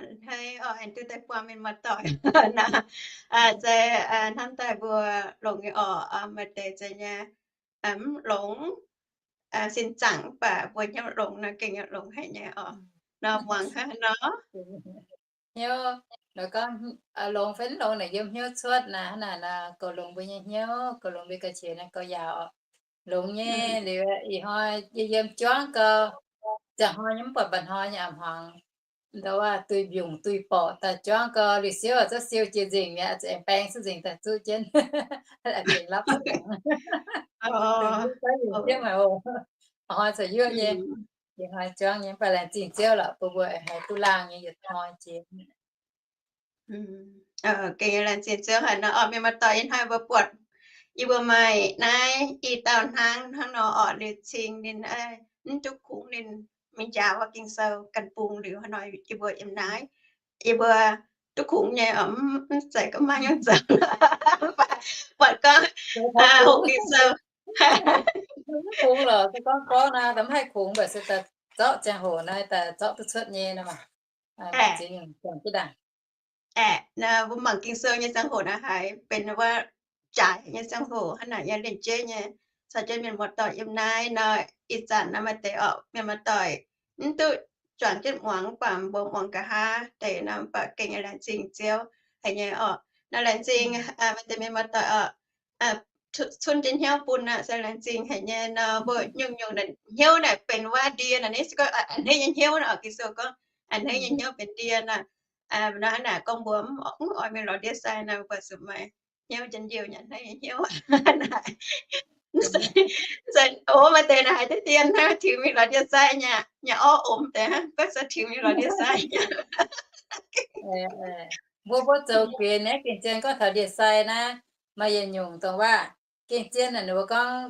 Hnangv oc, aengx duqv daaih buangh mienh muoz-doic nor, se hnamv daaih mbuo longx nyei oc, maaih deix zeiz nyei mv longx, sin zaangc mv baac mbuo hnyouv longx nor gengh nyei longx haic nyei oc. Nor muangx hnangv nor. Hnyouv, nor gorngv longx fai mv longx naaic yiem hnyouv cuotv naaic, hnangv naaic nor goux longx mbuo nyei hnyouv, goux longx mbuo ga'qiex naaiv gauh yaauc. Longx nyei liuz ih hnoi yie yiem juangv gau, ziangh hnoi nyei mv buatc mba'hnoi nyei a'hmuangx. Ndau wuov duih mbiungc duih borqc daaih juangv gau, liuz siouv zorqv siou jiex nzengc mi'aqv, zuqc aengx baeng cuotv nzengc daaih zuqv jienv. Aengx bienx lapv nzengc. Duih mbiungc jienv maaih oc. Ih hnoi corc yuoqv nyei. Ih hnoi juangv nyei mv baac laengz zingh Ziouv lorqc, bun mbuo aengx haih duqv laangh nyei yietc hnoi jiex. Gengh laengz zingh Ziouv haic nor oc. Mienh muoz-doic, ih hnoi mbuo buatc yie mbuo maaih naaiv i dauh hnangv, hnangv nor oc, liuz cing ninh mv duqv kungx ninh mingh njaaux wuov Ging-Sou ganh bung liuz hnangv nor yie mbuo yiem naaiv, yie mbuo duqv kungx nyei oc, mv zeiz gorngv maiv nyungc zoux. Buatc gorngv hopv Ging-Sou. Mv kungx lorqc, se gorngv gorngv naaiv daaih mv haih kungx, mv baac se daaih zorqv ziangh hoc naaiv daaih zorqv duqv cuotv nyei nor maah. Aeqv, mbuo mangc Ging-Sou nyei ziangh hoc naaiv haiz benx wuov jaaix nyei ziangh hoc hnangv naaic nyei, lienh jeiv nyei. Caux jienv mienh muoz-doic yiem naaiv nor, ih zanc naaiv maaih deix oc, mienh muoz-doic mv duqv juangc jienv muangx, mv baac mbuo muangx nqa'haav deix nor, mv baac gengh laengz zingh Ziouv haic nyei oc. Nor laengz zingh maaih deix mienh muoz-doic oc, cun jienv hnyouv bun aqv, se laengz zingh haic nyei nor. Mbuo nyungc-nyungc hnyouv naaic benx wuov ndie naaic, se gorngv a'hneiv nyei hnyouv nor, Ging-Sou gorngv a'hneiv nyei hnyouv benx ndie nor. Nor hnangv naaic gorngv mbuo mv oix mingh lorz ndie-sai nor, mbuo zuqc maaih hnyouv njien-youh nyei, a'hneiv nyei hnyouv. Ov, maaih deix naaic haiz deix dien hnangv tiux mingh lorz ndie-sai nyei, nyei orv omx deix hnangv, gorngv se tiux mingh lorz ndie-sai nyei. Mbuo, mbuo zoux guiex naaiv gengh zien gorngv taux ndie-sai naaiv, maaih yietc nyungc dongh waac gengh zien naaic, ninh mbuo gorngv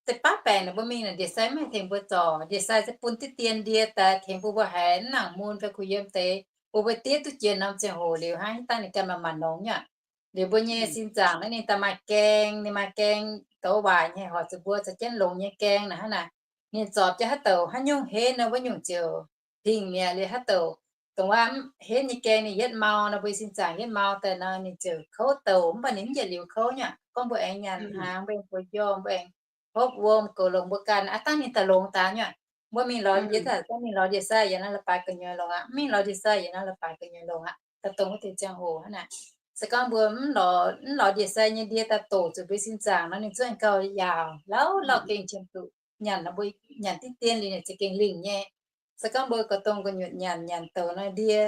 deix baav baengc ninh mbuo mingh naaic ndie-sai maiv haih tengx mbuo zorc. Ndie-sai se bun diqv dien ndie daaih tengx bun mbuo haiz mv nangc mun fai kuh yiem deix, bun mbuo diev duqv jiex norm ziangh hoc liuz hnangv, dangh ninh ganh maaih maanc nongx nyei. Liuz mbuo nyei sin zaangc naaiv ninh daaih maaih gaeng, ninh maaih gaeng douz waaic nyei, hoic zuqc mbuo zoux jienv longx nyei gaeng naaic hnangv naaic. Ninh zorpc jienv haaix douc haaix nyungc henv nor, wuov nyungc ziouc dingh mi'aqv. Liuz haaix douc dongh waac henv nyei gaeng ninh yietv mau nor, mbuo sin zaangc yietv mau daaih nor, ninh ziouc kouv douc, mv baac ninh mv yietc liuz kouv nyei. Gorngv mbuo aengx nyanc hnaangx, mbuo aengx buoz-njormh, mbuo aengx hopv wuom, goux longx mbuo ganh, aav dangh ninh daaih longx daaih nyei. Mbuo mingh lorz ndie-sai, dangh mingh lorz ndie-sai yaac naaiv la'baaix gu'nyuoz longx aqv, mv mingh lorz ndie-sai yaac naaiv la'baaix gu'nyuoz longx aqv, daaih dongh wuov deix ziangh hoc hnangv naaic. Se gorngv mbuo mv lorz, mv lorz ndie-sai nyei ndie daaih doqc zuqc mbuo sin zaangc nor, ninh zuqv gauh yaauc lauh lauh gengh qiemx zuqc nyanc nor, mbuo nyanc diqv dien liuz ninh za'gengh lingh nyei. Se gorngv mbuo gauh dongh gu'nyuoz nyanc, nyanc douc nor, ndie,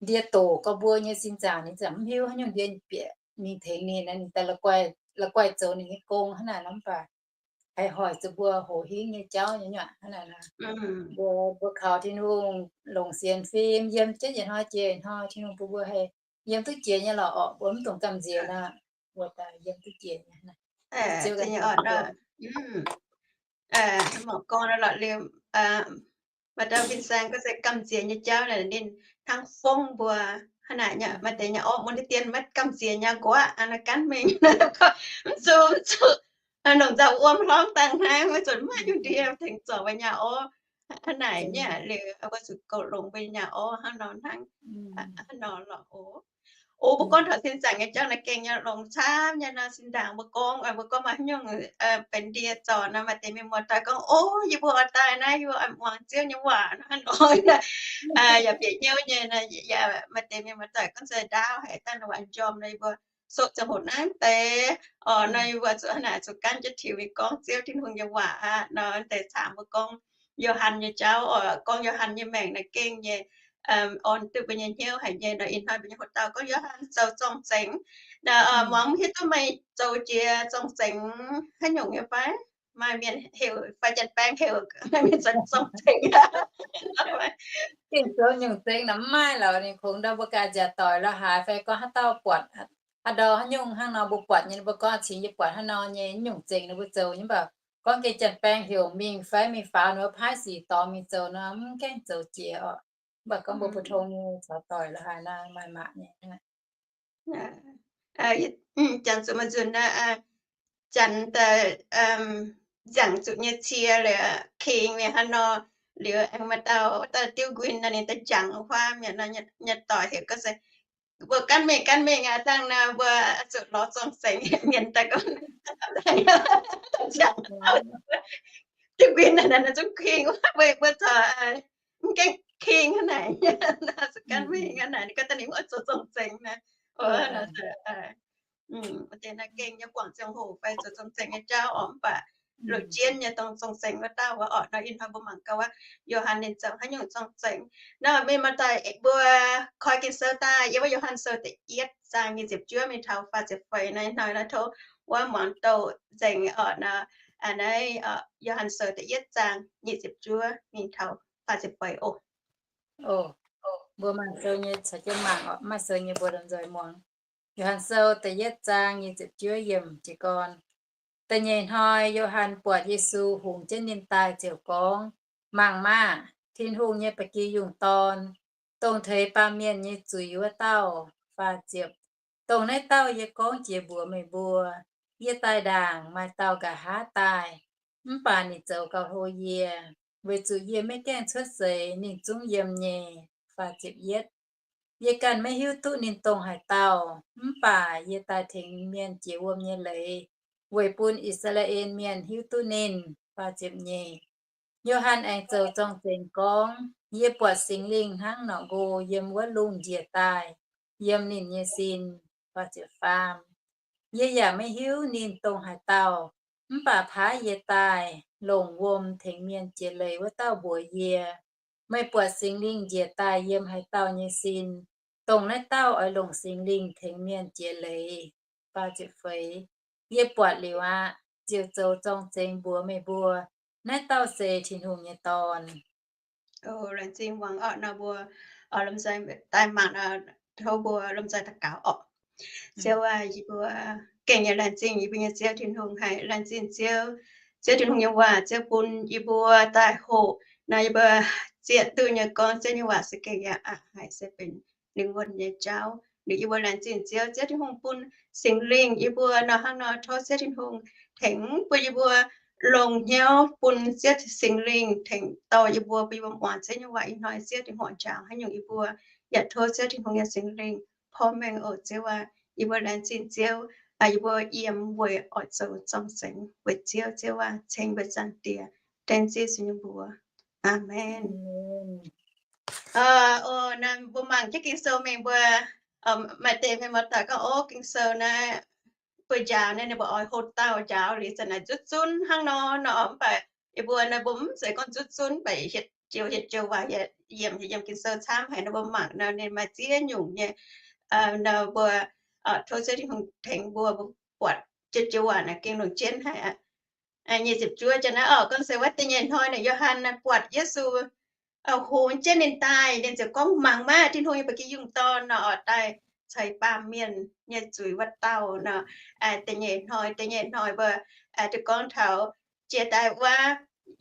ndie doqc gauh mbuo nyei sin zaangc, ninh ziouc mv hiuv haaix nyungc ndie bieqc mingh tengx ninh, ninh daaih la'guaih zoux ninh nyei gong hnangv naaic nor, mv baac haih hoic zuqc mbuo hoz hingv nyei jauv nyei nyuoqc hnangv naaic. Mbuo, mbuo kaux Tin-Hungh longc sienx fim yiem jienv yietc hnoi jiex hnoi, Tin-Hungh bun mbuo haih yiem duqv jiex nyei lorqc, orqc, mbuo mv dungx gamh nziex nor, mbuo daaih yiem duqv jiex nyei. Mangc gorngv lorqc liuz, maaih dauh fin-saeng gorngv se gamh nziex nyei jauv naaic ninh hnangv fongv mbuo hnangv naaic nyei. Maaih deix nyei orv mun deix dien maiv gamh nziex nyei, nquaqv aqv, naaiv gan mingh mv zuqc, mv zuqc longc nzauh wuom hlormv dangh hnangv, maiv zuqc maaih nyungc ndie tengx zorc mbuo nyei orv hnangv naaic nyei. Liuz mbuo zuqc goux longx mbuo nyei orv hnangv nor hnangv, hnangv nor lorqc. O, mbuo gorngv taux sin zaangc nyei jauv naaic gengh nyei longx camv nyei nor. Sin ndaangc mbuo gorngv, mbuo gorngv maaih haaix nyungc benx ndie zorc nor, maaih deix mienh muoz-doic gorngv, o, yie mbuo oix daaih naaiv, yie mbuo oix muangx Ziouv nyei waac nor, hnangv nor. Yaac bieqc hnyouv nyei nor, yaac maaih deix mienh muoz-doic gorngv se ndaauv haic, dangh waac njormh nor, yie mbuo soqv ziangh hoc naaiv deix, orqc, nor yie mbuo zuqc hnangv naaic zuqc gan jienv tiux mingh gorngv Ziouv Tin-Hungh nyei waac aqv nor. Deix caangc mbuo gorngv Yo^han nyei jauv, orqc, gorngv Yo^han nyei maengc naaic gengh nyei orn duqv mbuo nyei hnyouv haic nyei nor. Ih hnoi mbuo nyei hoc dauh gorngv Yo^han zoux zorng-zengx. Muangx mv hiuv duqv meih zoux jiex zorng-zengx haaix nyungc nyei fai? Maaih mienh heuc fai janx-baeng heuc maaih mienh zoux zorng-zengx. Gengh zoux nyungc zengx nor mv maaih lorqc. Ninh kungx ndau mbuo ganh nziaauc doic la'haaix fai gorngv haaix dauh buatc haaix ndau haaix nyungc hnangv nor mbuo buatc nyei, mbuo gorngv cingx yie buatc haaix nor nyei nyungc zengx nor mbuo zoux nyei. Mv baac gorngv gengh janx-baeng heuc mingh fai mingh faaux ninh mbuo paaiv sic dorngx mingh zoux nor mv gaengh zoux jiex orqc. Mv baac gorngv mbuo bu tong nyei caux doic la'haaix nor maaih mangc nyei. Janx zuqc maaih nzunc naaiv, janx daaih nziangc zuqc nyei cie liuz, kingx mingh haaix nor, Liuz aengx maaih dauh, dauh diuv nquin nor, ninh daaih jangx wuov mienh nor, nyei doic heuc gorngv se, mbuo gaanv mingh, gaanv mingh aqv, dangh nor mbuo zuqc lorz zorng-zengx. Mienh daaih gorngv, jangx diuv nquin naaic, naaiv zungv king wuov, mbuo corc mv gaengh king hnangv naaic, zuqc gaanv mingh hnangv naaic, ninh gorngv daaih ninh oix zoux zorng-zengx naaic. Wuov nor, wuov deix naaiv gengh nyei buangh ziangh hoc fai zoux zorng-zengx nyei jauv oc. Mv baac loz jienv nyei dongh zorng-zengx wuov dauh wuov orqc nor, ih hnoi mbuo mangc gaax wuov Yo^han ninh zoux haaix nyungc zorng-zengx. Nor mingh maaih daaih mbuo koi Ging-Sou daaih yiem wuov Yo^han Sou da'yietv zaang nyic ziepc juov mingh taux faah ziepc feix naaiv. Ih hnoi nor tov wuov muangx doqc nzengc orqc nor, naaiv Yo^han Sou da'yietv zaang nyic ziepc juov mingh taux faah ziepc feix oc. Mbuo mangc sou nyei caux jienv mangc orqc, maaih sou nyei mbuo lomh nzoih muangx. Yo^han Sou da'yietv zaang nyic ziepc juov yiemc jiez gorn. Da'nyeic hnoi Yo^han buatc Yesu hungx jienv ninh daaih ziouc gorngv, Mangc maah! Tin-Hungh nyei ba'gi yungh dorn, dongh teix baamh mienh nyei zuiz wuov dauh. Faah ziepc, Dongh naaiv dauh yie gorngv jiex mbuox meih mbuo, yie daaih ndaangc maaih dauh nqa'haav daaih, mv baac ninh zoux gauh hlo yie, weic zuqc yie maiv gaengh cuotv seix ninh zungv yiem nyei. Faah ziepc yietv, Yie ganh maiv hiuv duqv ninh dongh haaix dauh, mv baac yie daaih tengx mienh jiex wuom nyei leiz, weic bun I^saa^laa^en Mienh hiuv duqv ninh. Faah ziepc nyeic, Yo^han aengx zoux zorng-zengx gorngv, Yie buatc Singx Lingh hnangv norqc nqo yiem wuov lungh njiec daaih, yiem ninh nyei sin. Faah ziepc faam, Yie yaac maiv hiuv ninh dongh haaix dauh, mv baac paaiv yie daaih longc wuom tengx mienh jiex leiz wuov dauh mbuox yie, Meih buatc Singx Lingh njiec daaih yiem haaix dauh nyei sin, dongh naaiv dauh oix longc Singx Lingh tengx mienh jiex leiz. Faah ziepc feix, Yie buatc liuz aqv, ziouc zoux zorng-zengx mbuox meih mbuo, naaiv dauh se Tin-Hungh nyei Dorn. Laengz zingh muangx orqc nor, mbuo lomh nzoih daaih mangc, tov mbuo lomh nzoih daux gaux orqc. Ziouv aac, yie mbuo gengh nyei laengz zingh yie mbuo nyei Ziouv Tin-Hungh haic. Laengz zingh Ziouv, Ziouv Tin-Hungh nyei waac Ziouv bun yie mbuo daaih hoqc nor, yie mbuo zieqv duqv nyei gorngv Ziouv nyei waac se gengh yaac aqc haic, se benx lingh wuonh nyei jauv. Liuz yie mbuo laengz zingh Ziouv, Ziouv Tin-Hungh bun Singx Lingh yie mbuo nor, hnangv nor tov Ziouv Tin-Hungh tengx bun yie mbuo longc hnyouv bun Ziouv Singx Lingh tengx dorh yie mbuo, bun yie mbuo muangx Ziouv nyei waac ih hnoi Ziouv Tin-Hungh jangx haaix nyungc yie mbuo. Yaac tov Ziouv Tin-Hungh nyei Singx Lingh porv mengh oc Ziouv aac. Yie mbuo laengz zingh Ziouv, yie mbuo yiem weic oix zoux zorng-zengx weic Ziouv. Ziouv aac, ceng mbuo Zaangc Diex, dengv Ziouv Yesu nyei mbuox. Aamen. Mbuo mangc jienv Ging-Sou mingh mbuo, maaih deix mienh muoz-doic gorngv, Ov, Ging-Sou naaiv mbuo njaaux naaiv, ninh mbuo oix hlo dauh njaaux liuz zanc naaic nzutv zunv hnangv nor nor. Mv baac yie mbuo naaiv mbuo mv zeiz gorngv nzutv zunv, mv baac hietc joux hietc joux waac yiem, yiem Ging-Sou camv haic nor, mbuo mangc nor ninh maaih ziex nyungc nyei. Nor mbuo tov Ziouv Tin-Hungh tengx mbuo, mbuo buatc joux joux waac naaic gengh longc jienv haic aqv. Nyic ziepc juov janx naaiv orqc, gorngv se wuov da'nyeic hnoi naaic Yo^han naaiv buatc Yesu hungx jienv ninh daaih, ninh ziouc gorngv, Mangc maah! Tin-Hungh nyei ba'gi yungh dorn nor, orqc daaih ceix baamh mienh nyei zuiz wuov dauh nor. Da'nyeic hnoi, da'nyeic hnoi mbuo duqv gorngv taux jiex daaih wuov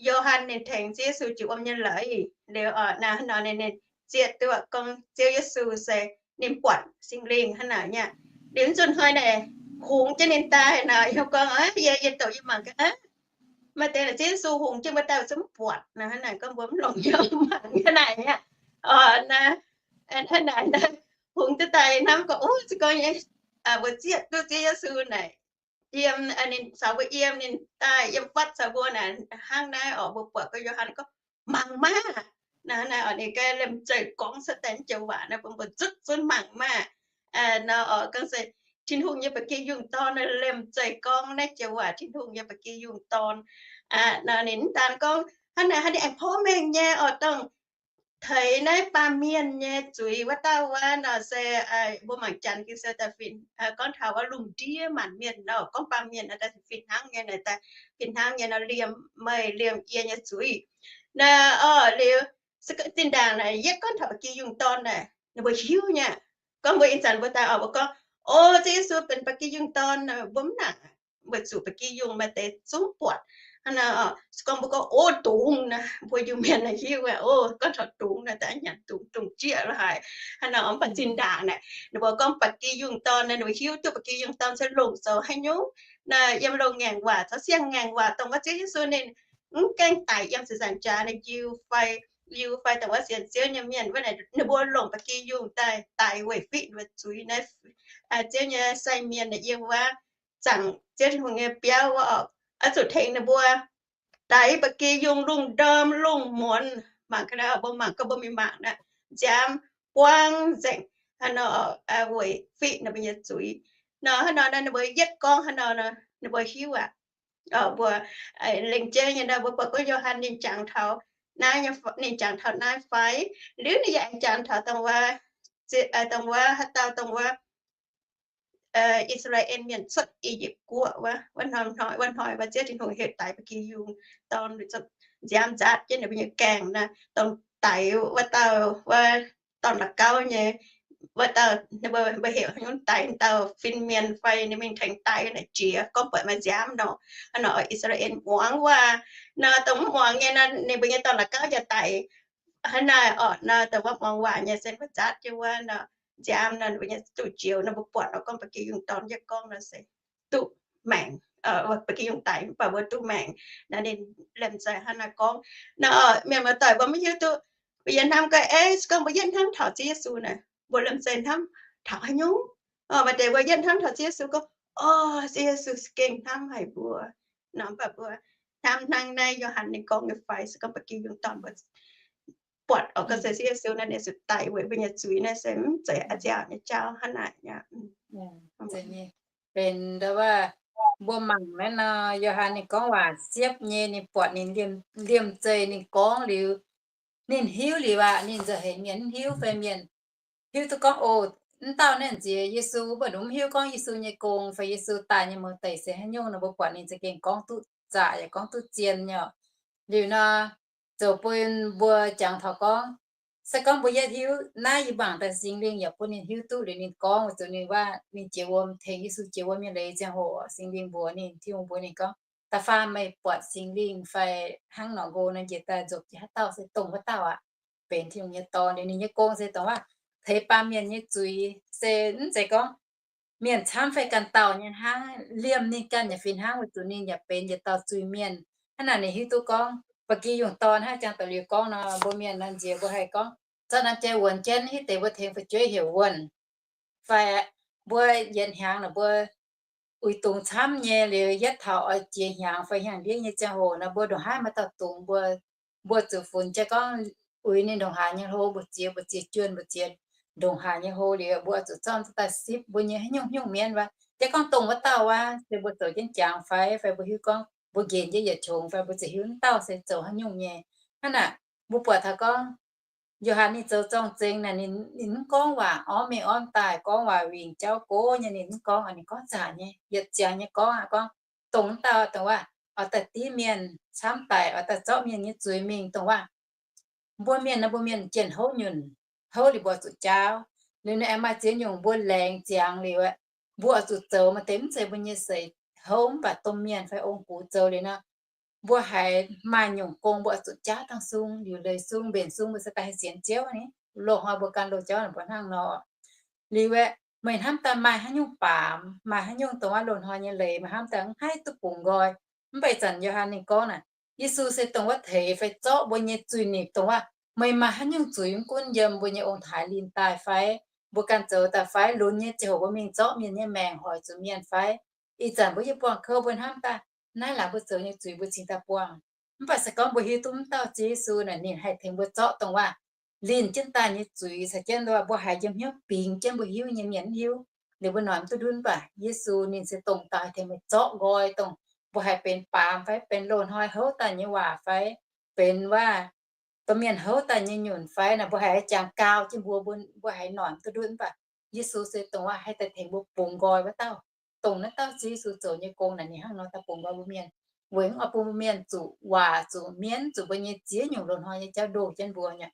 Yo^han ninh tengx Ziouv Yesu jiex wuom nyei leiz liuz, orqc naaiv nor ninh, ninh zieqv duqv gorngv Ziouv Yesu se ninh buatc Singx Lingh hnangv naaic nyei. Liuz nzunc hnoi naaic hungx jienv ninh daaih nor, yie gorngv, Yie, yie douc yie mangc gaax, maaih deix naaic Ziouv Yesu hungx jienv mbuo daaih zungv mv buatc nor, hnangv naaic gorngv mbuo mv longc hnyouv mangc hnangv naaic nyei. Orqc naaiv, hnangv naaic naaiv hungx duqv daaih hnamv gorngv, Ov, se gorngv mbuo zieqv duqv Ziouv Yesu naaic yiem, ninh caux mbuo yiem, ninh daaih yiem fatv caux mbuo naaic hnangv naaiv orqc, mbuo buatc gorngv Yo^han gorngv, Mangc maah! Naaiv, naaiv orqc ninh ganh liemh zeih gorngv cuotv daaih naaiv joux waac naaiv bun mbuo nzutv zunv, Mangc maah! Nor orqc gorngv se Tin-Hungh nyei ba'gi yungh dorn naaiv liemh zeih gorngv naaiv joux waac, Tin-Hungh nyei ba'gi yungh dorn. Nor ninh mv daan gorngv hnangv naaic, hnangv ninh aengx porv mengh nyei orqc, dongh teix naaiv baamh mienh nyei zuiz wuov dauh wuov nor se, mbuo mangc Janx Ging-Sou daaih fih, gorngv taux wuov lungh ndiev maanc mienh nor, gorngv baamh mienh daaih fih hnangv nyei naaic, daaih fih hnangv nyei nor, liemh meih liemh yie nyei zuiz. Naaiv orqc liuz, zinh ndaangc naaic yietv gorngv taux ba'gi yungh dorn naaic ninh mbuo hiuv nyei. Gorngv mbuo ih zanc mbuo daaih orqc, mbuo gorngv, O, Ziouv Yesu benx ba'gi yungh dorn, mbuo mv nangc, weic zuqc ba'gi yungh maaih deix zungv buatc. Hnangv naaic, se gorngv mbuo gorngv, O, dungz naaic, mbuo Iu-Mienh naaic hiuv, O, gorngv taux dungz naaic, da'nyeic nyanc dungz, dungz jieqv lorqc haaix. Hnangv naaic, mv baac zinh ndaangc naaic ninh mbuo gorngv ba'gi yungh dorn naaic, ninh mbuo hiuv duqv ba'gi yungh dorn se longc zoux haaix nyungc. Naaic yiem loz-ngaengc waac caux siang-ngaengc waac dongh wuov Ziouv Yesu ninh mv gaengh daic yiem ziepc nzaangc jaax naaiv, liuz fai, liuz fai dongh wuov sienx Ziouv nyei mienh wuov naaic, ninh mbuo longc ba'gi yungh daaih daix weic fiqv ninh mbuo zuiz naaiv. Ziouv nyei sai mienh naaic yiem wuov zaangc Ziouv Tin-Hungh nyei biauv wuov oc, oix zuqc tengx ninh mbuo daix ba'gi yungh, lungh ndorm lungh muonz. Mangc gaax, mbuo mangc gaax, mbuo mingh mangc naaic, nziaamv buang nzengc haaix nor, weic fiqv ninh mbuo nyei zuiz. Nor haaix nor nor ninh mbuo yietv gorngv haaix nor nor ninh mbuo hiuv aqv. Mbuo lengc jeiv nyei nor mbuo buatc gorngv Yo^han ninh jangx taux naaiv, ninh jangx taux naaiv fai, liuz ninh yaac aengx jangx taux dongh wuov, dongh wuov haaix dauh, dongh wuov I^saa^laa^en Mienh cuotv I^yipv Guoqv wuov, wuov hnoi, wuov hnoi wuov Ziouv Tin-Hungh heuc daix ba'gi yungh dorn, nziaamv nzaatv jienv ninh mbuo nyei gaengh naaiv, dongh daix wuov dauh, wuov dorn la'gauv nyei, wuov dauh, ninh mbuo, mbuo heuc haaix nyungc, daix dauh fin-mienh fai ninh mingh tengx daix naaic jiex, gorngv buatc maaih nziaamv nor, nor I^saa^laa^en muangx waac. Nor dongh mv muangx nyei nor ninh mbuo nyei dorn la'gauv yaac daix. Hnangv naaic orqc, nor dongh wuov muangx waac nyei se mbuo nzaatv jienv wuov nor, nziaamv nor ninh mbuo nyei duqv jiex. Nor mbuo buatc nor gorngv ba'gi yungh dorn yietv gorngv nor se duqv maengc. Ba'gi yungh daix mv baac mbuo duqv maengc. Nor ninh liemh zeih hnangv naaiv gorngv. Nor mienh muoz-doic, mbuo maiv hiuv duqv, mbuo yie hnamv gaax, ei, se gorngv mbuo yietv hnamv taux Ziouv Yesu naaic, mbuo liemh zeih hnamv taux haaix nyungc? Maaih deix mbuo yietv hnamv taux Ziouv Yesu gorngv, o, Ziouv Yesu za'gengh hnamv haic mbuo. Nor mv baac mbuo hnamv hnangv naaiv Yo^han ninh gorngv nyei fai, se gorngv ba'gi yungh dorn mbuo buatc oix ga'sie Ziouv Yesu naaiv, ninh zuqc daic weic mbuo nyei zuiz naaiv se mv zeiz a'nziaauc nyei jauv hnangv naaic aqv. Benx ndau wuov, mbuo mangc naaiv nor, Yo^han ninh gorngv waac siepv nyei, ninh buatc ninh liemh zeih ninh gorngv liuz, ninh hiuv liuz aqv, ninh nzauh heix mienh mv hiuv fai mienh hiuv duqv gorngv, o, mv dauh naaiv nziex Yesu, mv baac ninh mv hiuv gorngv Yesu nyei gong fai Yesu daaih nyei mouz deic se haaix nyungc nor, mbuo buatc ninh za'gengh gorngv duqv zaqc yaac gorngv duqv zien nyei. Liuz nor, zoux bun mbuo jangx taux gorngv, se gorngv mbuo yietv hiuv naaiv, yie mangc daaih Singx Lingh yaac bun ninh hiuv duqv liuz ninh gorngv weic zuqc ninh waac ninh jiex wuom, tengx Yesu jiex wuom nyei leiz ziangh hoc, Singx Lingh mbuox ninh, Tin-Hungh mbuox ninh gorngv, da'faanh meih buatc Singx Lingh fai hnangv norqc nqox nor njiec daaih nzuopc jiex haaix dauh se dongh wuov dauh aqv, benx Tin-Hungh nyei Dorn. Liuz ninh nyei gong se dongh waac teix baamh mienh nyei zuiz, se mv zeiz gorngv mienh camv fai ganh dauh nyei hnangv, liemh ninh ganh yaac fih hnangv weic zuqc ninh yaac benx yietc dauh zuiz-mienh. Hnangv naaic ninh hiuv duqv gorngv ba'gi yungh dorn hnangv jangx da'liuz gorngv nor, mbuo mienh nor nziex mbuo haih gorngv zorqv norm jai wuonx jienv hitv deix mbuo tengx fu'jueiv heuc wuonh. Fai mbuo yietc hnyangx nor mbuo uix dungz camv nyei liuz, yietv taux oix jiex hnyangx fai hnyangx-ndiev nyei ziangh hoc nor, mbuo ndongc haaix maaih dauh dungz mbuo, mbuo zuqc funx jiex gorngv uix ninh ndongc haaix nyei hlo, mbu'ziex, mbu'ziex juonh, mbu'ziex ndongc haaix nyei hlo liuz, mbuo zuqc zorqv daaih sipv mbuo nyei haaix nyungc haaix nyungc mienv wuov. Jiex gorngv dongh wuov dauh wuov, se mbuo zoux jienv jangx fai, fai mbuo hiuv gorngv mbuo nqenc jienv yietc qongx fai, mbuo zuqc hiuv wuov dauh se zoux haaix nyungc nyei. Hnangv naaic, mbuo buatc taux gorngv Yo^han ninh zoux zorng-zengx naaic, ninh mv gorngv waac orv mengh orv daaih, gorngv waac wingc jauv gox nyei, ninh mv gorngv, ninh gorngv zaqc nyei, yietc ziangx nyei gorngv aqv, gorngv dongh wuov dauh, dongh waac oix daaih div mienh camv daic, oix daaih zorqv mienh nyei zuiz mingh, dongh waac mbuo mienh nor, mbuo mienh jienh houv nyunc, houv liuz mbuo zuqc jaauv. Liuz ninh aengx maaih ziex nyungc mbuo laengz ziangx liuz, mbuo oix zuqc zoux. Maaih deix mv zeiz mbuo nyei seix houv, mv baac domh mienh fai ong-gux zoux liuz nor, mbuo haiz maaih nyungc gong mbuo oix zuqc jaauv dangh sung, liuc leiz sung, mbenc sung, mbuo se daaih haih sienx Ziouv ni. Loz-hnoi mbuo gan loz-jauv mbuo hnangv nor. Liuz aeqv, meih hnamv daaih maaih haaix nyungc baamz, maaih haaix nyungc dongh wuov loz-hnoi nyei leiz, meih hnamv daaih mv haih duqv bungx nqoi. Mv baac ih zanc Yo^han ninh gorngv naaic, Yesu se dongh wuov teix fai zorqv mbuo nyei zuiz-nipc, dongh wuov meih maaih haaix nyungc zuiz mv gunv yiem mbuo nyei ong-taaix linh daaih fai, mbuo ganh zoux daaih fai, lunx nyei ziangh hoc mbuo mingh zorqv mienh nyei maengc, hoic zuqc mienh fai, ih zanc mbuo yie buangh kouv mbuo hnamv daaih naaiv laangz mbuo zoux nyei zuiz mbuo cingx daaih buangh. Mv baac se gorngv mbuo hiuv duqv mv dauh Ziouv Yesu naaic, ninh haih tengx mbuo zorqv dongh waac linh jienv daaih nyei zuiz, caux jienv mbuo haiz yiem hnyouv bingx jienv mbuo hiuv nyei mienh mv hiuv. Liuz mbuo noic mv duqv ndutv, mv baac Yesu ninh se dongh dauh haih tengx mbuo zorqv nqoi, dongh mbuo haih benx baamz fai benx loz-hnoi houv daaih nyei waac fai benx waac domh mienh houv daaih nyei nyunc fai naaic, mbuo haih jangx gau jienv mbuo, mbuo, mbuo haiz noic mv duqv ndutv, mv baac Yesu se dongh waac haih daaih tengx mbuo bungx nqoi wuov dauh. Dongh naaiv dauh Ziouv Yesu zoux nyei gong naaic, ninh hnangv nor daaih bungx nqoi mbuo mienh, weic mv oix bun mbuo mienh zuqc waac, zuqc mienv, zuqc mbuo nyei ziex nyungc loz-hnoi nyei jauv ndoh jienv mbuo nyei.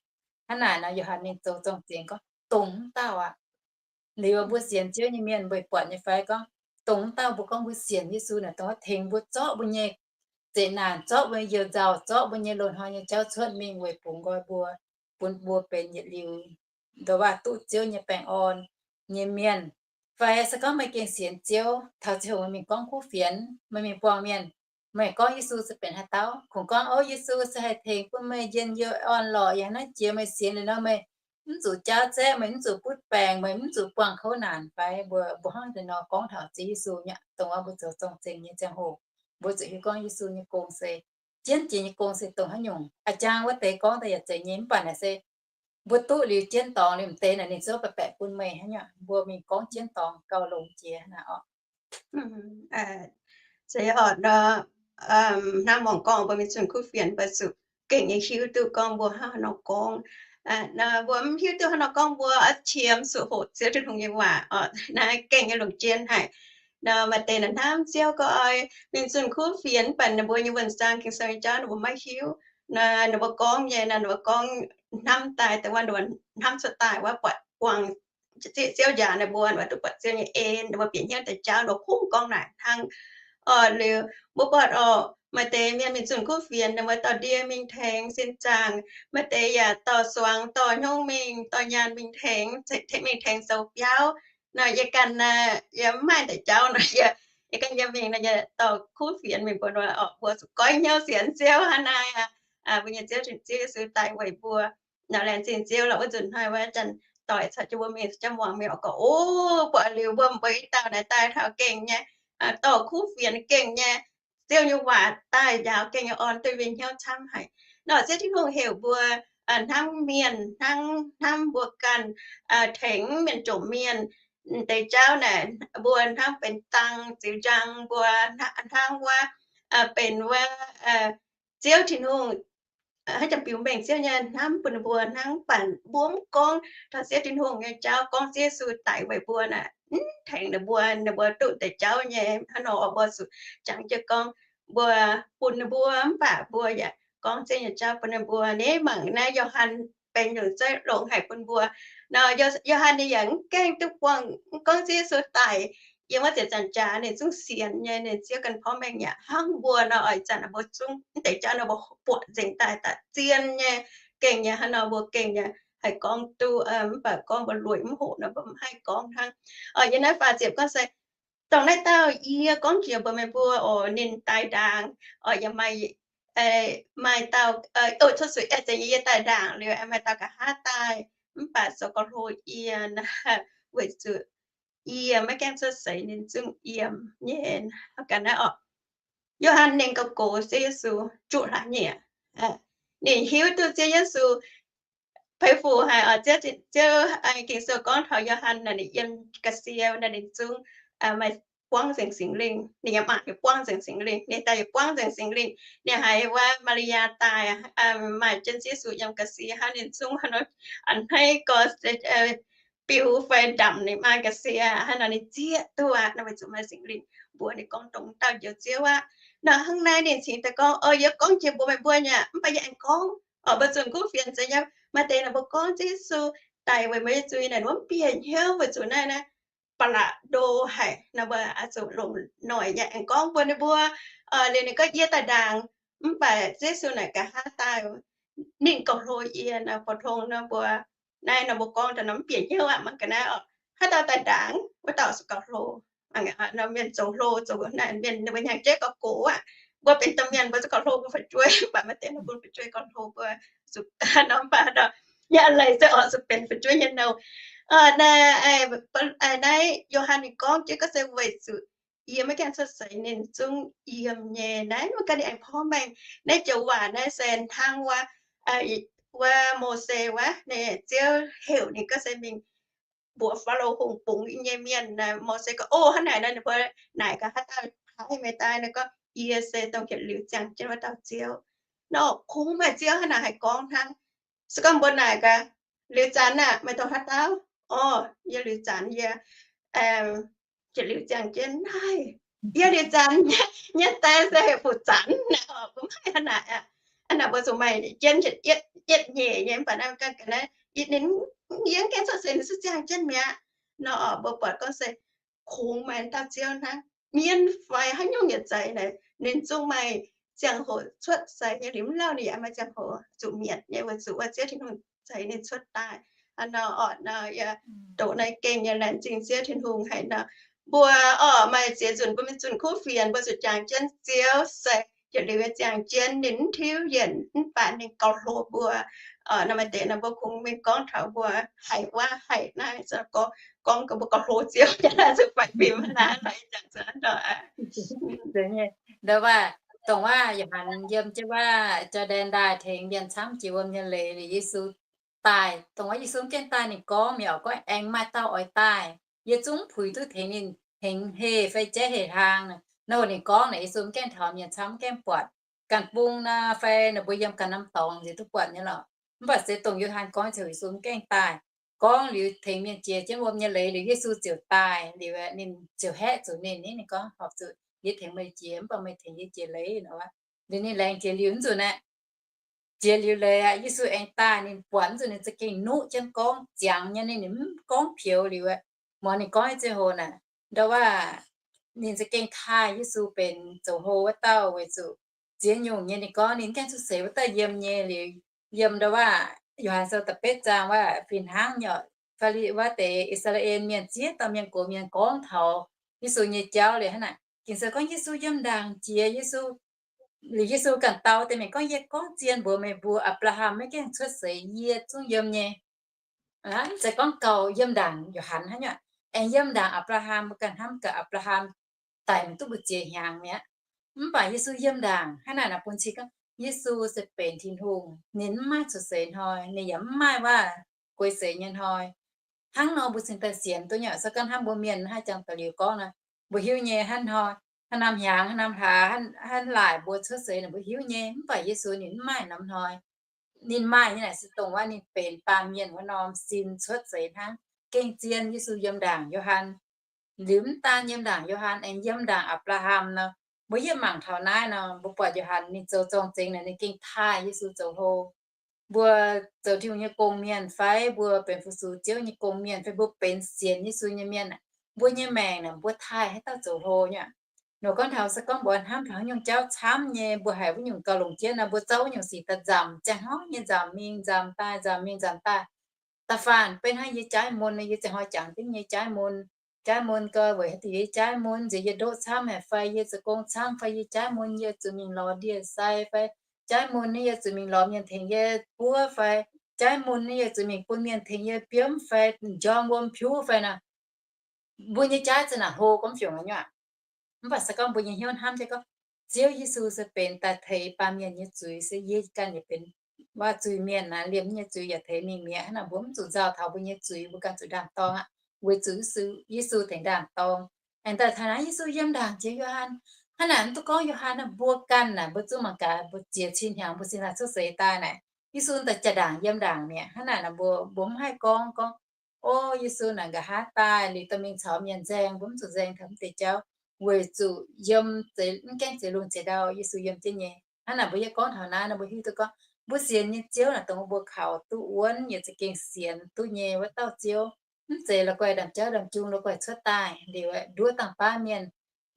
Hnangv naaic nor, Yo^han ninh zoux zorng-zengx gorngv, dongh wuov dauh aqv. Liuz mbuo sienx Ziouv nyei mienh, mbuo buatc nyei fai gorngv, dongh wuov dauh mbuo gorngv mbuo sienx Yesu naaic, dongh wuov tengx mbuo zorqv mbuo nyei zeqc naanc, zorqv mbuo nyei you-nzauh, zorqv mbuo nyei loz-hnoi nyei jauv cuotv mingh weic bungx nqoi mbuo, bun mbuo benx yietc liuz ndongc waac duqv Ziouv nyei baengh orn nyei mienh. Fai se gorngv meih gengh sienx Ziouv, taux ziangh hoc meih mingh gorngv kuv fienx, meih mingh buangh mienh, Meih gorngv Yesu se benx haaix dauh? Kungx gorngv, Ov, Yesu se haih tengx bun meih njien-youh orn-lorqc, yaac naaiv jiex meih sienx liuz nor meih mv zuqc jaauv zaeqv, meih mv zuqc butv baengc, meih mv zuqc buangh kouv naanc fai? Mbuo, mbuo hnangv deix nor gorngv taux Ziouv Yesu nyei, dongh wuov mbuo zoux zorng-zengx nyei ziangh hoc, mbuo zuqc hiuv gorngv Yesu nyei gong se, jienv jiex nyei gong se dongh haaix nyungc. A'jang wuov deix gorngv daaih yaac zeiz nyei, mv baac naaic se mbuo duqv liuz jienv dorngx liuz m'deix naaic ninh ziouc baeqc baeqc bun meih hnangv nyei. Mbuo mingh gorngv jienv dorngx gauh longx jiex naaic oc. Zeiz oc nor, hnangv muangx gorngv mbuo mingh zunh kuv fienx, mbuo zuqc gengh nyei hiuv duqv gorngv mbuo hnangv haaix nor gorngv. Mbuo mv hiuv duqv haaix nor gorngv, mbuo oix qiemx zuqc hoqc Ziouv Tin-Hungh nyei waac oc. Naaiv gengh nyei longc jien haic. Nor maaih deix naaic hnamv Ziouv gorngv oix mingh zunh kuv fienx, mv baac ninh mbuo nyei wuonh zaang Ging-Sou nyei jauv ninh mbuo maiv hiuv. Nor ninh mbuo gorngv nyei, nor ninh mbuo gorngv hnamv daaih, dongh wuov ninh mbuo hnamv cuotv daaih wuov buatc buangh Ziouv njaaux ninh mbuo, ninh mbuo duqv buatc Ziouv nyei en, ninh mbuo bieqc hnyouv deix jauv ninh mbuo kungx gorngv naaic hnangv. Oc, liuz mbuo buatc oc, maaih deix mienh mingh zunh kuv fienx, ninh mbuo dorh ndie mingh tengx sin zaangc, maaih deix yaac dorh suangx, dorh hnyouv mingh, dorh nyaanh mingh tengx, mingh tengx zoux biauv. Nor yie ganh yie mv maaih deix jauv nor, yie ganh yie mingh nor yie dorh kuv fienx mingh mbuo nor oc, mbuo zuqc goiv hnyouv sienx Ziouv hnangv naaiv aqv. Mbuo nyei Ziouv, Ziouv Yesu daic weic mbuo. Nor laengz zingh Ziouv lorqc, wuov nzunc hnoi wuov janx-doic caux jienv mbuo mingh, janx-muangx mingh oc, gorngv, Ov, mbuo liuz mbuo mbuo i dauh naaiv daaih taux gengh nyei, dorh kuv fienx gengh nyei, Ziouv nyei waac daaih njaaux gengh nyei orn duqv mbuo hnyouv camv haic. Nor Ziouv Tin-Hungh heuc mbuo hnamv mienh, hnangv hnamv mbuo ganh, tengx mienh jomc mienh deix jauv naaic, mbuo hnangv benx dang ziux njang mbuo, hnangv wuov benx wuov Ziouv Tin-Hungh haaix zanc biux mengh Ziouv nyei hnamv bun ninh mbuo hnangv. Mv baac mbuo mv gorngv taux Ziouv Tin-Hungh nyei jauv, gorngv Ziouv Yesu daic weic mbuo naaic, mv tengx ninh mbuo, ninh mbuo duqv deix jauv nyei. Hnangv nor oc, mbuo zuqc jangx jienv gorngv mbuo bun ninh mbuo, mv baac mbuo yaac gorngv Ziouv nyei jauv bun ninh mbuo. Ninh mangc naaiv Yo^han benx nyungc zeiv longx haic bun mbuo. Nor Yo^han ninh yaac mv gaengh duqv buangh gorngv Ziouv Yesu daic yiem wuov ziepc nzaangc jaax, ninh zungv sienx nyei, ninh Ziouv ganh porv mengh yaac hnangv mbuo nor. Oix zanc mbuo zungv mv deix jauv nor mbuo buatc nzengc daaih daaih zien nyei, gengh nyei. Hnangv nor mbuo gengh nyei haih gorngv duqv, mv baac gorngv mbuo lueic mv hoqc nor mbuo mv haih gorngv hnangv. Yiem naaiv faah ziepc gorngv se, Dongh naaiv dauh yie gorngv jiex mbuox meih mbuo oc, ninh daaih ndaangc. Oc, yaac maaih, maaih dauh, cuotv zuqc, zeiz nyei, yie daaih ndaangc liuz maaih dauh nqa'haav daaih, mv baac zoux gauh hlo yie, weic zuqc yie maiv gaengh cuotv seix ninh zungv yiem nyei. Ga'naaiv oc, Yo^han ninh gauh gox Ziouv Yesu juqv hlaax nyieqc. Ninh hiuv duqv Ziouv Yesu peix fuc haic oc. Ziouv, Ging-Sou gorngv taux Yo^han naaic ninh yiem ga'sie naaic ninh zungv maaih buangv nzengc Singx Lingh. Ninh yaac maaih buangv nzengc Singx Lingh, ninh daaih yaac buangv nzengc Singx Lingh. Ninh haiz wuov Maa^li^yaa daaih maaih jienv Ziouv Yesu yiem ga'sie hnangv, ninh zungv a'hneiv gorx biux fai ndamc ninh maa ga'sie. Hnangv nor ninh zieqv duqv aqv, nor weic zuqc maaih Singx Lingh mbuox ninh gorngv dongh dauh Njoux Ziouv aqv. Nor hnangv naaiv ninh cingx daaih gorngv, Yie gorngv jiex mbuox meih mbuo nyei, mv baac yie aengx gorngv, oc, mbuo zunh kuv fienx zeiz nyei, maaih deix naaic mbuo gorngv Ziouv Yesu daic weic mbuo nyei zuiz naaic, mbuo mv bieqc hnyouv weic zuqc naaiv naaiv ba'laqc ndo haic nor, mbuo zuqc longc noic nyei aengx gorngv mbuox ninh mbuo. Liuz ninh gorngv, Yie daaih ndaangc, mv baac Ziouv Yesu naaic nqa'haav daaih. Ninh gauh hlo yie nor, pou-tong nor mbuo naaiv nor mbuo gorngv daaih nor mv bieqc hnyouv aqv. Mangc ga'naaiv oc, haaix dauh daaih ndaangc, wuov dauh zuqc gauh hlo. Nor mienh zoux hlo, zoux naaiv mienh ninh mbuo hnyangx-jeiv gauh gox aqv. Mbuo benx domh mienh mbuo zuqc gauh hlo bun fu'jueiv, mv baac maaih deix nor bun fu'jueiv gauh hlo mbuo zuqc nor, mv baac nor, yaac leiz se oix zuqc benx fu'jueiv nyei nouh. Naaiv Yo^han ninh gorngv jienv gorngv se weic zuqc yie maiv gaengh cuotv seix ninh zungv yiem nyei. Naaiv mv ganh ninh aengx porv mengh naaiv joux waac naaiv se hnangv wuov, wuov Mose wuov, ninh Ziouv heuc ninh gorngv se mingh mbuox Faalo Hungh bungx nyei mienh. Mose gorngv, O, hnangv naaic nor, ninh mbuo naaic gaax, Haaix dauh paaiv meih daaih? Ninh gorngv, Yie se dongh yietc liuz ziangh jienv wuov dauh Ziouv. Nor kungx maaih Ziouv hnangv naaic haih gorngv hnangv. Se gorngv mbuo naaic gaax, Liuz zanc aah, meih dongh haaix dauh? O, yie liuz zanc yie yietc liuz ziangh jienv naaiv. Yie liuz zanc nyei daaih se heuc fu'zanc naaic oc. Mbuo mv haih hnangv naaic aqv. Hnangv naaic mbuo zuqc maaih jienv yietc nyeic nyei, mv baac naaiv ganh ga'naaiv ninh yie mv gaengh cuotv seix ninh zuqc ziangh jienv mi'aqv. Nor mbuo buatc gorngv se kungx maaih dauh Ziouv hnangv. Mienh fai haaix nyungc yietc zeiz naaic, ninh zungv maaih ziangh hoc cuotv seix nyei. Liuz mv lauh ninh yaac maaih ziangh hoc zuqc mietc nyei, weic zuqc wuov Ziouv Tin-Hungh zeix ninh cuotv daaih. Hnangv nor oc, nor yie doqc naaiv gengh nyei laengz zingh Ziouv Tin-Hungh haic nor. mbuo, orqc, maaih ziex nzunc mbuo mingh zunh kuv fienx, mbuo zuqc jangx jienv Ziouv se yietc liuz nyei ziangh jienv ninh mv tiuv yienc, mv baac ninh gauh hlo mbuo. Nor maaih deix nor mbuo kungx mingh gorngv taux mbuo haic wuov haic naaiv, gorngv, gorngv mbuo gauh hlo Ziouv nyei naaiv, zuqc faix fim naaiv, jangx zuqc hnangv nor. Ndo waac, dongh waac Yo^han yiem jienv waac Jor^ndaen Ndaaih tengx mienh camv jiex wuom nyei leiz, liuz Yesu daaih. Dongh waac Yesu mv gaengh daaih, ninh gorngv mi'aqv, gorngv aengx maaih dauh oix daaih, yie zungv puix duqv tengx ninh tengx heh fai jaiv heh hlaang. Nor ninh gorngv naaic, Yesu mv gaengh taux mienh camv, mv gaengh buatc. Ganh bung nor fai ninh mbuo yiem ganh norm dorngx nziex duqv buatc nyei lorqc. Mv baac se dongh Yo^han gorngv ziouc Yesu mv gaengh daaih. Gorngv liuz tengx mienh jiex jienv wuom nyei leiz liuz, Yesu ziouc daaih. Liuz ninh ziouc haeqv zuqc ninh, ninh gorngv, Horpc zuqc yie tengx meih jiex, mv baac meih tengx yie jiex leiz nor. Liuz ninh laengz jiex liuz nzunc aeqv, jiex liuz leiz aqv, Yesu aengx daaih, ninh buatc nzunc ninh za'gengh nuqv jienv gorngv ziangx nyei, ninh mv gorngv pioux liuz aeqv, muonz ninh gorngv nyei ziangh hoc naaic, ndo waac ninh za'gengh taaih Yesu benx zoux hlo wuov dauh weic zuqc ziex nyungc nyei. Ninh gorngv ninh mv gaengh cuotv seix wuov dauh yiem nyei. Liuz yiem ndo waac Yo^han sou da'betv zaang waac fih hnangv nyei, Faali, wuov deix I^saa^laa^en Mienh ziex dauh mienh gox mienh gorngv taux Yesu nyei jauv liuz hnangv naaic. Ging-Sou gorngv Yesu yiem ndaangc jiex, Yesu, liuz Yesu ganh dau deix mienh gorngv, Yie gorngv zien mbuox meih mbuo, Apc^laa^ham maiv gaengh cuotv seix yie zungv yiem nyei. Mv zeiz gorngv gauh yiem ndaangc Yo^han hnangv nyei, aengx yiem ndaangc Apc^laa^ham, mbuo ganh hnamv gaax Apc^laa^ham daic mingh duqv mbu'ziex hnyangx mi'aqv. Mv baac Yesu yiem ndaangc hnangv naaic nor bun cing gorngv Yesu se benx Tin-Hungh, ninh mv maaih cuotv seix hnoi, ninh yaac mv maaih waac guei seix nyei hnoi. Hnangv nor mbuo cingx daaih sienx duqv nyei. Se gorngv hnamv mbuo mienh haih jangx daux liuz gorngv nor, mbuo hiuv nyei hnangv hnoi, hnangv norm hnyangx, hnangv norm hlaax, hnangv laaic mbuo cuotv seix naaic mbuo hiuv nyei. Mv baac Yesu ninh mv maaih norm hnoi. Ninh maaih nyei naaic se dongh wuov ninh benx baamh mienh wuov norm sin cuotv seix hnangv. Gengh zien Yesu yiem ndaangc Yo^han, liuz mv daan yiem ndaangc Yo^han, aengx yiem ndaangc Apc^laa^ham nor. Mbuo yietv mangc taux naaiv nor, mbuo buatc Yo^han ninh zoux zorng-zengx naaic ninh gengh taaih Yesu zoux hlo. Mbuo zoux Tin-Hungh nyei gong-mienh fai mbuo benx fu-sux Ziouv nyei gong-mienh fai mbuo benx sienx Yesu nyei mienh aeqv, mbuo nyei maengc naaic mbuo taaih haaix dauh zoux hlo nyei aqv. Nor gorngv taux se gorngv mbuo hnamv taux haaix nyungc jauv camv nyei, mbuo haiz wuov nyungc gauh longc jienv nor, mbuo zorqv wuov nyungc sic daaih nzamc ziangh hnoi nyei, nzamc mingh nzamc daaih, nzamc mingh nzamc daaih. Da'faanh benx hnangv yie jaaiv mun nor, yie ziangh hnoi jangx jienv nyei jaaiv mun, jaaiv mun gau weic haaix diuc yie jaaiv mun nziex yie ndoqv camv haic fai yie zoux gong camv fai yie jaaiv mun yie zuqc mingh lorz ndie-sai fai jaaiv mun naaiv yie zuqc mingh lorz mienh tengx yie buov fai jaaiv mun naaiv yie zuqc mingh bun mienh tengx yie biomv fai njormh wuom piuv fai nor. Mbuo nyei jaaiv za'naaic hlo gormx fiongc nyei aqv. Mv baac se gorngv mbuo nyei hnyouv hnamv jienv gorngv, Ziouv Yesu se benx daaih teix baamh mienh nyei zuiz, se yie ganh yaac benx waac-zuiz mienh naaic, liemh nyei zuiz yaac teix mingh mi'aqv. Hnangv naaic mbuo mv zuqc nzauh taux mbuo nyei zuiz, mbuo ganh zuqc ndaam-dorng aqv, weic zuqc Yesu tengx ndaam-dorng. Aengx daaih taux naaiv Yesu yiem ndaangc jiex Yo^han. Hnangv naaic mv duqv gorngv Yo^han naaic, mbuo ganh naaic mbuo zungv mangc gaax, mbuo ziec cin hnyangx mbuo cingx daaih cuotv seix daaih naaic, Yesu daaih jaa-ndaangc yiem ndaangc mi'aqv. Hnangv naaic nor mbuo, mbuo mv haih gorngv, gorngv, O, Yesu naaic nqa'haav daaih liuz dorh mingh caux mienh nzaeng, mbuo mv zuqc nzaeng taux mv deix jauv, weic zuqc yiem, mv gaengh zeix lungh zeix ndau Yesu yiem jienv nyei. Hnangv naaic mbuo yie gorngv taux naaiv nor mbuo hiuv duqv gorngv mbuo sienx nyei Ziouv naaic dongh mbuo kaux duqv wuonv yaac za'gengh sienx duqv nyei wuov dauh Ziouv. Mv zeiz la'guaih ndaamv-jauv ndaamv-jung la'guaih cuotv daaih liuz nduov dangh baav mienh,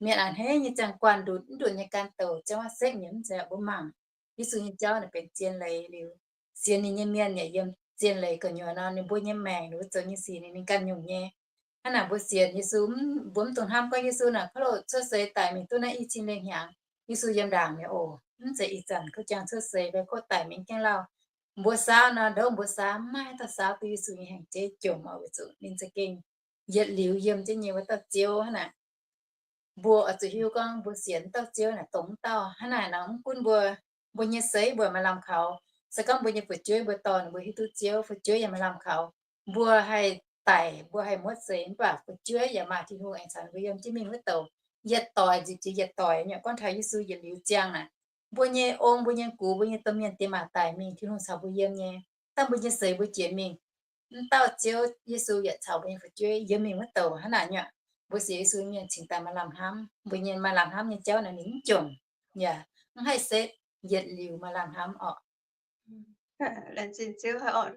mienh a'hneiv nyei ziangh guanh ndutc mv ndutc nyei ganh douc ziangh wuov sekv nyei. Mv zeiz, mbuo mangc Yesu nyei jauv naaic benx zien leiz liuz, sienx ninh nyei mienh yaac yiem zien leiz gu'nyuoz nor, ninh mbuo nyei maengc ninh mbuo zoux nyei sic ninh ganh nyungc nyei. Hnangv naaic mbuo sienx Yesu, mbuo mv dungx hnamv gorngv Yesu naaic kouv loh cuotv seix daic mingh duqv naaiv i cin lengh hnyangx, Yesu yiem ndaangc mi'aqv oc. Mv zeiz ih zanc kouv jangx cuotv seix fai kouv daic mingh gaengh lauh. Mbuo saauv nor, ndouv mbuo saauv, mv maaih haaix dauh saauv duqv Yesu nyei hengc jeiv jomc oc, weic zuqc ninh za'gengh yietc liuz yiem jienv nyei wuov dauh Ziouv hnangv naaic. Mbuo oix zuqc hiuv gorngv mbuo sienx wuov dauh Ziouv naaic dongh wuov dauh. Hnangv naaic nor mv gunv mbuo, mbuo nyei seix mbuo maaih lamh kaux, se gorngv mbuo nyei fu'jueiv mbuo dorh ninh mbuo hiuv duqv Ziouv, fu'jueiv yaac maaih lamh kaux. Mbuo haih daic, mbuo haih muotv seix, mv baac fu'jueiv yaac maaih Tin-Hungh aengx caux mbuo yiem jienv mingh wuov douc, yietc doic nzipc jiex yietc doic nyei. Gorngv taux Yesu yietc liuz ziangh naaic, mbuo nyei ong, mbuo nyei gux, mbuo nyei domh mienh diex maac daic mingh, Tin-Hungh caux mbuo yiem nyei. Dangh mbuo nyei seix mbuo jiex mingh, mv dauh Ziouv Yesu yaac caux mbuo nyei fu'jueiv yiem mingh wuov douc hnangv naaic nyei. Mbuo sienx Yesu mienh cingx daaih maaih lamh hnamv, mbuo nyei maaih lamh hnamv nyei jauv naaic ninh mv jomc, yaac mv haih setv, yietc liuz maaih lamh hnamv oc. Laengz zingh Ziouv haic oc.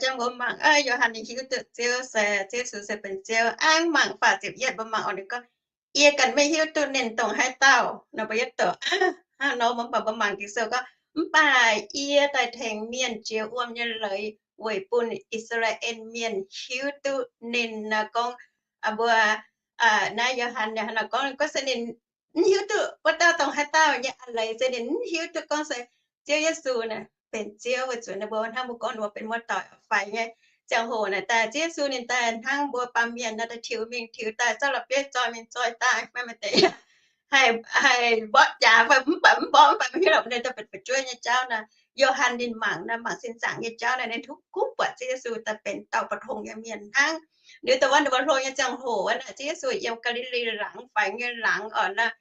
Jang mbuo mangc, Yo^han ninh hiuv duqv Ziouv se, Ziouv Yesu se benx Ziouv. Hnangv mangc faah ziepc yietv mbuo mangc oc, ninh gorngv, Yie ganh maiv hiuv duqv ninh dongh haaix dauh. Nor mbuo yietv doqc, Hnangv nor mv baac mbuo mangc Ging-Sou gorngv, Mv baac yie daaih tengx mienh jiex wuom nyei leiz weic bun I^saa^laa^en Mienh hiuv duqv ninh, naaiv gorngv mbuo, naaiv Yo^han ninh gorngv, gorngv se ninh mv hiuv duqv wuov dauh dongh haaix dauh nyei a'leiz, se ninh mv hiuv duqv gorngv se Ziouv Yesu naaic benx Ziouv, weic zuqc ninh mbuo hnangv mbuo gorngv ninh mbuo benx muoz-doic faix nyei ziangh hoc naaic daaih, Ziouv Yesu ninh daaih hnangv mbuo baamh mienh naaiv daaih tiux mingh tiux daaih, zorqv la'bieiv zoi mingh zoi daaih, maiv maaih deix haih mborqv jaax fai mv baac mv mborqv, mv baac mv hiuv lorqc, ninh daaih benx fu'jueiv nyei jauv naaic. Yo^han ninh mangc naaiv, mangc sin zaangc nyei jauv naaic, ninh duqv kuv buatc Ziouv Yesu daaih benx dauh bou tong nyei mienh hnangv. Liuz dongh wuov ninh mbuo hlo nyei ziangh hoc wuov naaic, Ziouv Yesu yiem Gaa^li^li Laangz, faix nyei laangz oc naaic,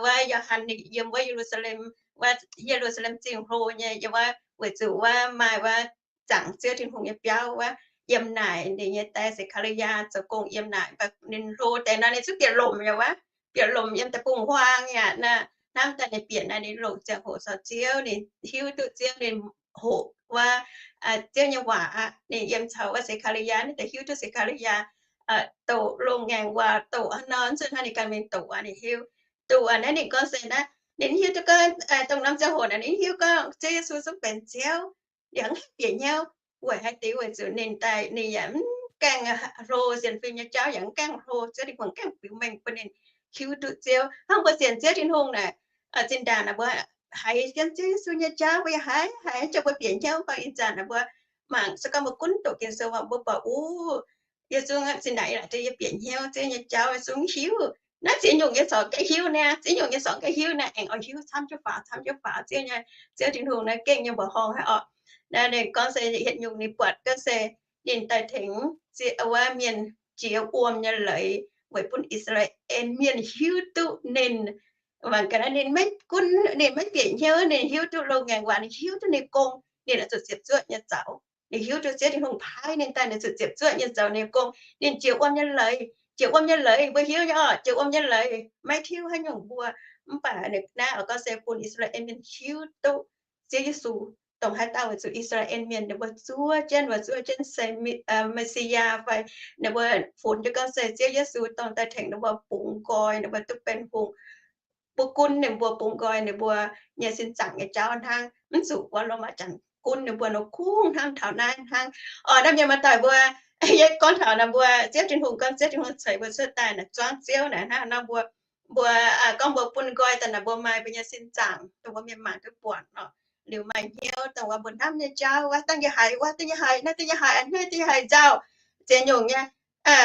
wuov Yo^han ninh yiem wuov Ye^lu^saa^lem, wuov Ye^lu^saa^lem Zingh Hlo nyei, yiem wuov weic zuqc wuov maaih wuov zaangc Ziouv Tin-Hungh nyei biauv wuov, yiem naaic ninh nyei die Se^kaa^li^yaa zoux gong yiem naaic. Ninh hlo deix nor ninh zungv bieqc lomc yaac wuov, bieqc lomc yiem deic-bung-huaang yaac naaic, hnamv daaih ninh bieqc naaic ninh longc ziangh hoc caux Ziouv, ninh hiuv duqv Ziouv, ninh hoqc wuov Ziouv nyei waac aqv. Ninh yiem caux wuov Se^kaa^li^yaa, ninh daaih hiuv duqv Se^kaa^li^yaa doqc loz-ngaengc waac, doqc haaix nor, zuqc hnangv ninh ganh mingh doqc aqv, ninh hiuv duqv aqv. Naaiv ninh gorngv se naaiv, ninh hiuv duqv gorngv dongh norm ziangh hoc naaic ninh hiuv gorngv Ziouv Yesu zungv benx Ziouv, yaac mv haih bieqc hnyouv. Weic haaix diuc? Weic zuqc ninh daaih ninh yaac mv gaengh hlo sienx fim nyei jauv, yaac mv gaengh hlo Ziouv Tin-Hungh, gaengh biux mengh bun ninh hiuv duqv Ziouv. Hnangv mbuo sienx Ziouv Tin-Hungh naaic, zinh ndaangc naaic mbuo haiz jienv Ziouv Yesu nyei jauv, mbuo yaac haiz, haiz jiex mbuo bieqc hnyouv. Gorngv ih zanc naaic mbuo mangc se gorngv mbuo gunv doqc Ging-Sou mangc mbuo buatc, uv, Yesu zinh ndaangc yie laaic duqv yie bieqc hnyouv Ziouv nyei jauv, Yesu mv hiuv. Naaiv ziex nyungc nyei corc gaengh hiuv niaa, ziex nyungc nyei corc gaengh hiuv niaa, aengx oix hiuv camv jienv faaux, camv jienv faaux Ziouv nyei, Ziouv Tin-Hungh naaiv gengh nyei mbuoqc horngh haic orqc. Naaiv ninh gorngv se yietc nyungc ninh buatc gorngv se ninh daaih tengx wuov mienh jiex wuom nyei leiz weic bun I^saa^laa^en Mienh hiuv duqv ninh. Mangc gaax naaiv, ninh maiv gunv, ninh maiv bieqc hnyouv, ninh hiuv duqv loz-ngaengc waac, ninh hiuv duqv ninh gong, ninh oix zuqc ziepc zuoqv nyei zoux. Ninh hiuv duqv Ziouv Tin-Hungh paaiv ninh daaih, ninh zuqc ziepc zuoqv nyei zoux ninh gong. Ninh jiex wuom nyei leiz, jiex wuom nyei leiz mbuo hiuv nyei orqc, jiex wuom nyei leiz maiv tiuv haaix nyungc mbuo. Mv baac naaiv oix gorngv se bun I^saa^laa^en Mienh hiuv duqv Ziouv Yesu dongh haaix dauh, weic zuqc I^saa^laa^en Mienh ninh mbuo zuov jienv, mbuo zuov jienv se Me^si^yaa fai ninh mbuo funx jienv gorngv se Ziouv Yesu dongh daaih tengx ninh mbuo bungx nqoi, ninh mbuo duqv benx hungh, bun gunv ninh mbuo bungx nqoi ninh mbuo nyei sin zaangc nyei jauv hnangv, mv zuqc wuov Lomaa Janx gunv ninh mbuo nor kungx hnangv taux naaiv hnangv. Orqc, naaiv mienh maaih daaih mbuo, yie gorngv taux naaic mbuo Ziouv Tin-Hungh, gorngv Ziouv Tin-Hungh ceix mbuo cuotv daaih naaic zuangv Ziouv naaic hnangv nor mbuo, mbuo gorngv mbuo bun nqoi daaih naaic mbuo maaih mbuo nyei sin zaangc dongh mbuo mienh mangc duqv buatc orqc. Liuz maaih hnyouv dongh wuov mbuo hnamv nyei jauv, wuov dangh yie haiz, wuov dangh yie haiz, naaiv dangh yie haiz, naaiv dangh yie haiz nzauh, ziex nyungc nyei.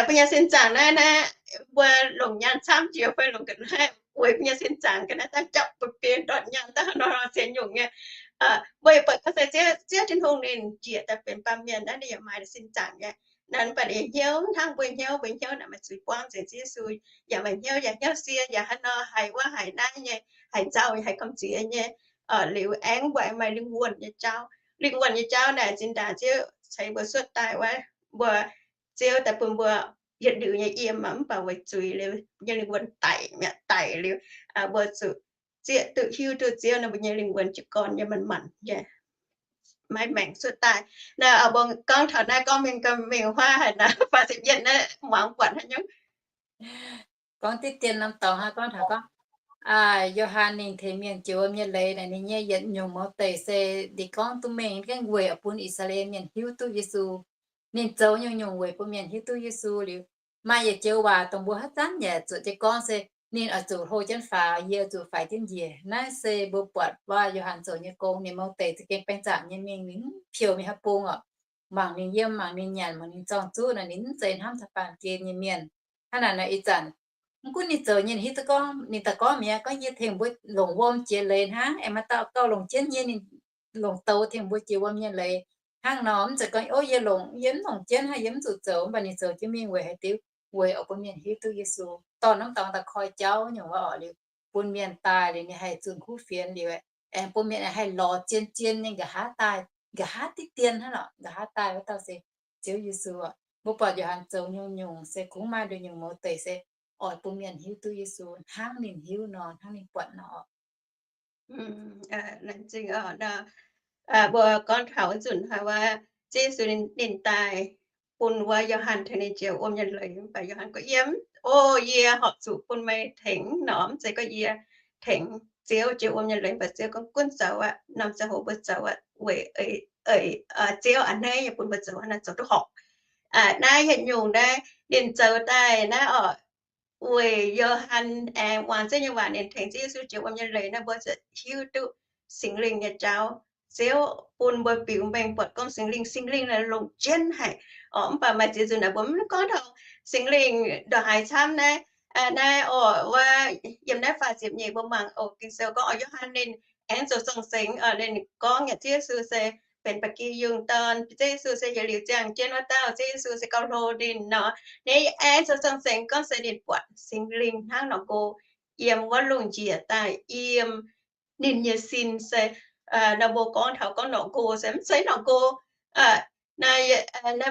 Mbuo nyei sin zaangc naaiv, naaiv mbuo longc nyaanh camv jiex fai longc ga'naaiv weic mbuo nyei sin zaangc ga'naaiv dangh japv bun biei ndortv nyaanh dangh nor ziex nyungc nyei. Mbuo yaac buatc gorngv se Ziouv Tin-Hungh ninh njiec daaih benx baamh mienh naaiv ninh yaac maaih sin zaangc nyei. Naaiv mv baac ninh hnyouv hnangv mbuo hnyouv, mbuo hnyouv naaic maaih zuiz buangv nzengc Ziouv Yesu, yaac maaih hnyouv, yaac hnyouv sie, yaac haaix nor haiz wuov haiz naaiv nyei, haiz nzauh, haiz gamh nziex nyei. Liuz aengx mbuo maaih lingh wuonh nyei jauv. Lingh wuonh nyei jauv naaic zinh ndaangc Ziouv ceix mbuo cuotv daaih wuov, mbuo Ziouv daaih bun mbuo yietc liuz nyei yiem aqv, mv baac weic zuiz liuz nyei lingh wuonh daic mi'aqv, daic liuz, mbuo zuqc zieqv duqv hiuv duqv Ziouv nor mbuo nyei lingh wuonh jiez gorn nyei manc-manc nyei maiv maengc cuotv daaih. Naaiv mbuo gorngv taux naaiv gorngv mingh gau mingh huaav haic naaic, faah ziepc yietv naaiv muangx buatc haaix nyungc. Gorngv diqv dien norm dorngx hnangv, gorngv taux gorngv Yo^han ninh tengx mienh jiex wuom nyei leiz naaic, ninh nyei yietc nyungc mouz deic se ninh gorngv duqv mengh gaengh weic oix bun I^saa^laa^en Mienh hiuv duqv Yesu. Ninh zoux nyungc-nyungc weic bun mienh hiuv duqv Yesu liuz, maaih yietc joux waac dongh mbuo haaix zanc yaac zuotc jienv gorngv se ninh oix zuqc hlo jienv faaux, yie oix zuqc faix jienv njiec. Naaiv se mbuo buatc wuov Yo^han zoux nyei gong, ninh mouz deic za'gengh baeng zanc nyei mingh, ninh mv piou mingh haaix bung orqc. Mangc ninh yiem, mangc ninh nyanc, mangc ninh zorng-zuqv naaic, ninh mv zeiz hnamv taux baamh gen nyei mienh. Hnangv naaic nor ih zanc mv gunv ninh zoux nyei, ninh hiuv duqv gorngv, ninh daaih gorngv mi'aqv, gorngv, yie tengx mbuo longc wuom jiex leiz hnangv, aengx maaih dauh gauh longc jienv yie, ninh longc douz tengx mbuo jiex wuom nyei leiz hnangv nor. Mv zeiz gorngv, o, yie longc, yie mv longc jienv hnangv, yie mv zuqc zoux. Mv baac ninh zoux jienv mingh weic haaix diuc? Weic oix bun mienh hiuv duqv Yesu. Dorh norm dorngx daaih koi jauv nyungc wuov orqc liuz, bun mienh daaih liuz ninh haih zunh kuv fienx liuz, aengx bun mienh haih lorz zien-zien nyei nqa'haav daaih, nqa'haav diqv dien hnangv lorqc, nqa'haav daaih wuov dauh se Ziouv Yesu orqc. Mbuo buatc Yo^han zoux nyungc-nyungc se kungx maaih nduqc nyungc mouz deic se oix bun mienh hiuv duqv Yesu hnangv ninh hiuv nor, hnangv ninh buatc nor. Mbuo gorngv taux nzunc haaix wuov, Ziouv Yesu ninh daaih bun wuov Yo^han tengx ninh jiex wuom nyei leiz, mv baac Yo^han gorngv, yie, o, yie horpc zuqc bun meih tengx nor, mv zeiz gorngv yie tengx Ziouv jiex wuom nyei leiz, mv baac Ziouv gorngv gunv zoux aqv, norm ziangh hoc mbuo zoux aqv, weic Ziouv a'hneiv nyei bun mbuo zoux, naaiv zoux duqv horpc. Naaiv yietc nyungc naaiv Ninh zoux daaih naaiv oc, weic Yo^han aengx muangx Ziouv nyei waac, ninh tengx Ziouv Yesu jiex wuom nyei leiz naaiv, mbuo ziouc hiuv duqv Singx Lingh nyei jauv. Ziouv bun mbuo biux mengh buatc gorngv Singx Lingh, Singx Lingh naaiv longc jienv haic oc. Mv baac maaih ziex nzunc naaic mbuo mv gorngv taux Singx Lingh ndongc haaix camv naaiv, naaiv oc, wuov yiem naaiv faah ziepc nyeic mbuo mangc oc, Ging-Sou gorngv oc, Yo^han ninh aengx zoux zorng-zengx oc, ninh gorngv nyei Ziouv Yesu se benx ba'gi yungh dorn, Ziouv Yesu se yietc liuz ziangh jienv wuov dauh, Ziouv Yesu se gauh hlo ninh nor. Ninh aengx zoux zorng-zengx gorngv se ninh buatc Singx Lingh hnangv norqc nqo yiem wuov lungh njiec daaih yiem ninh nyei sin se, nor mbuo gorngv taux gorngv norqc nqo se mv zeiz norqc nqo. Naaiv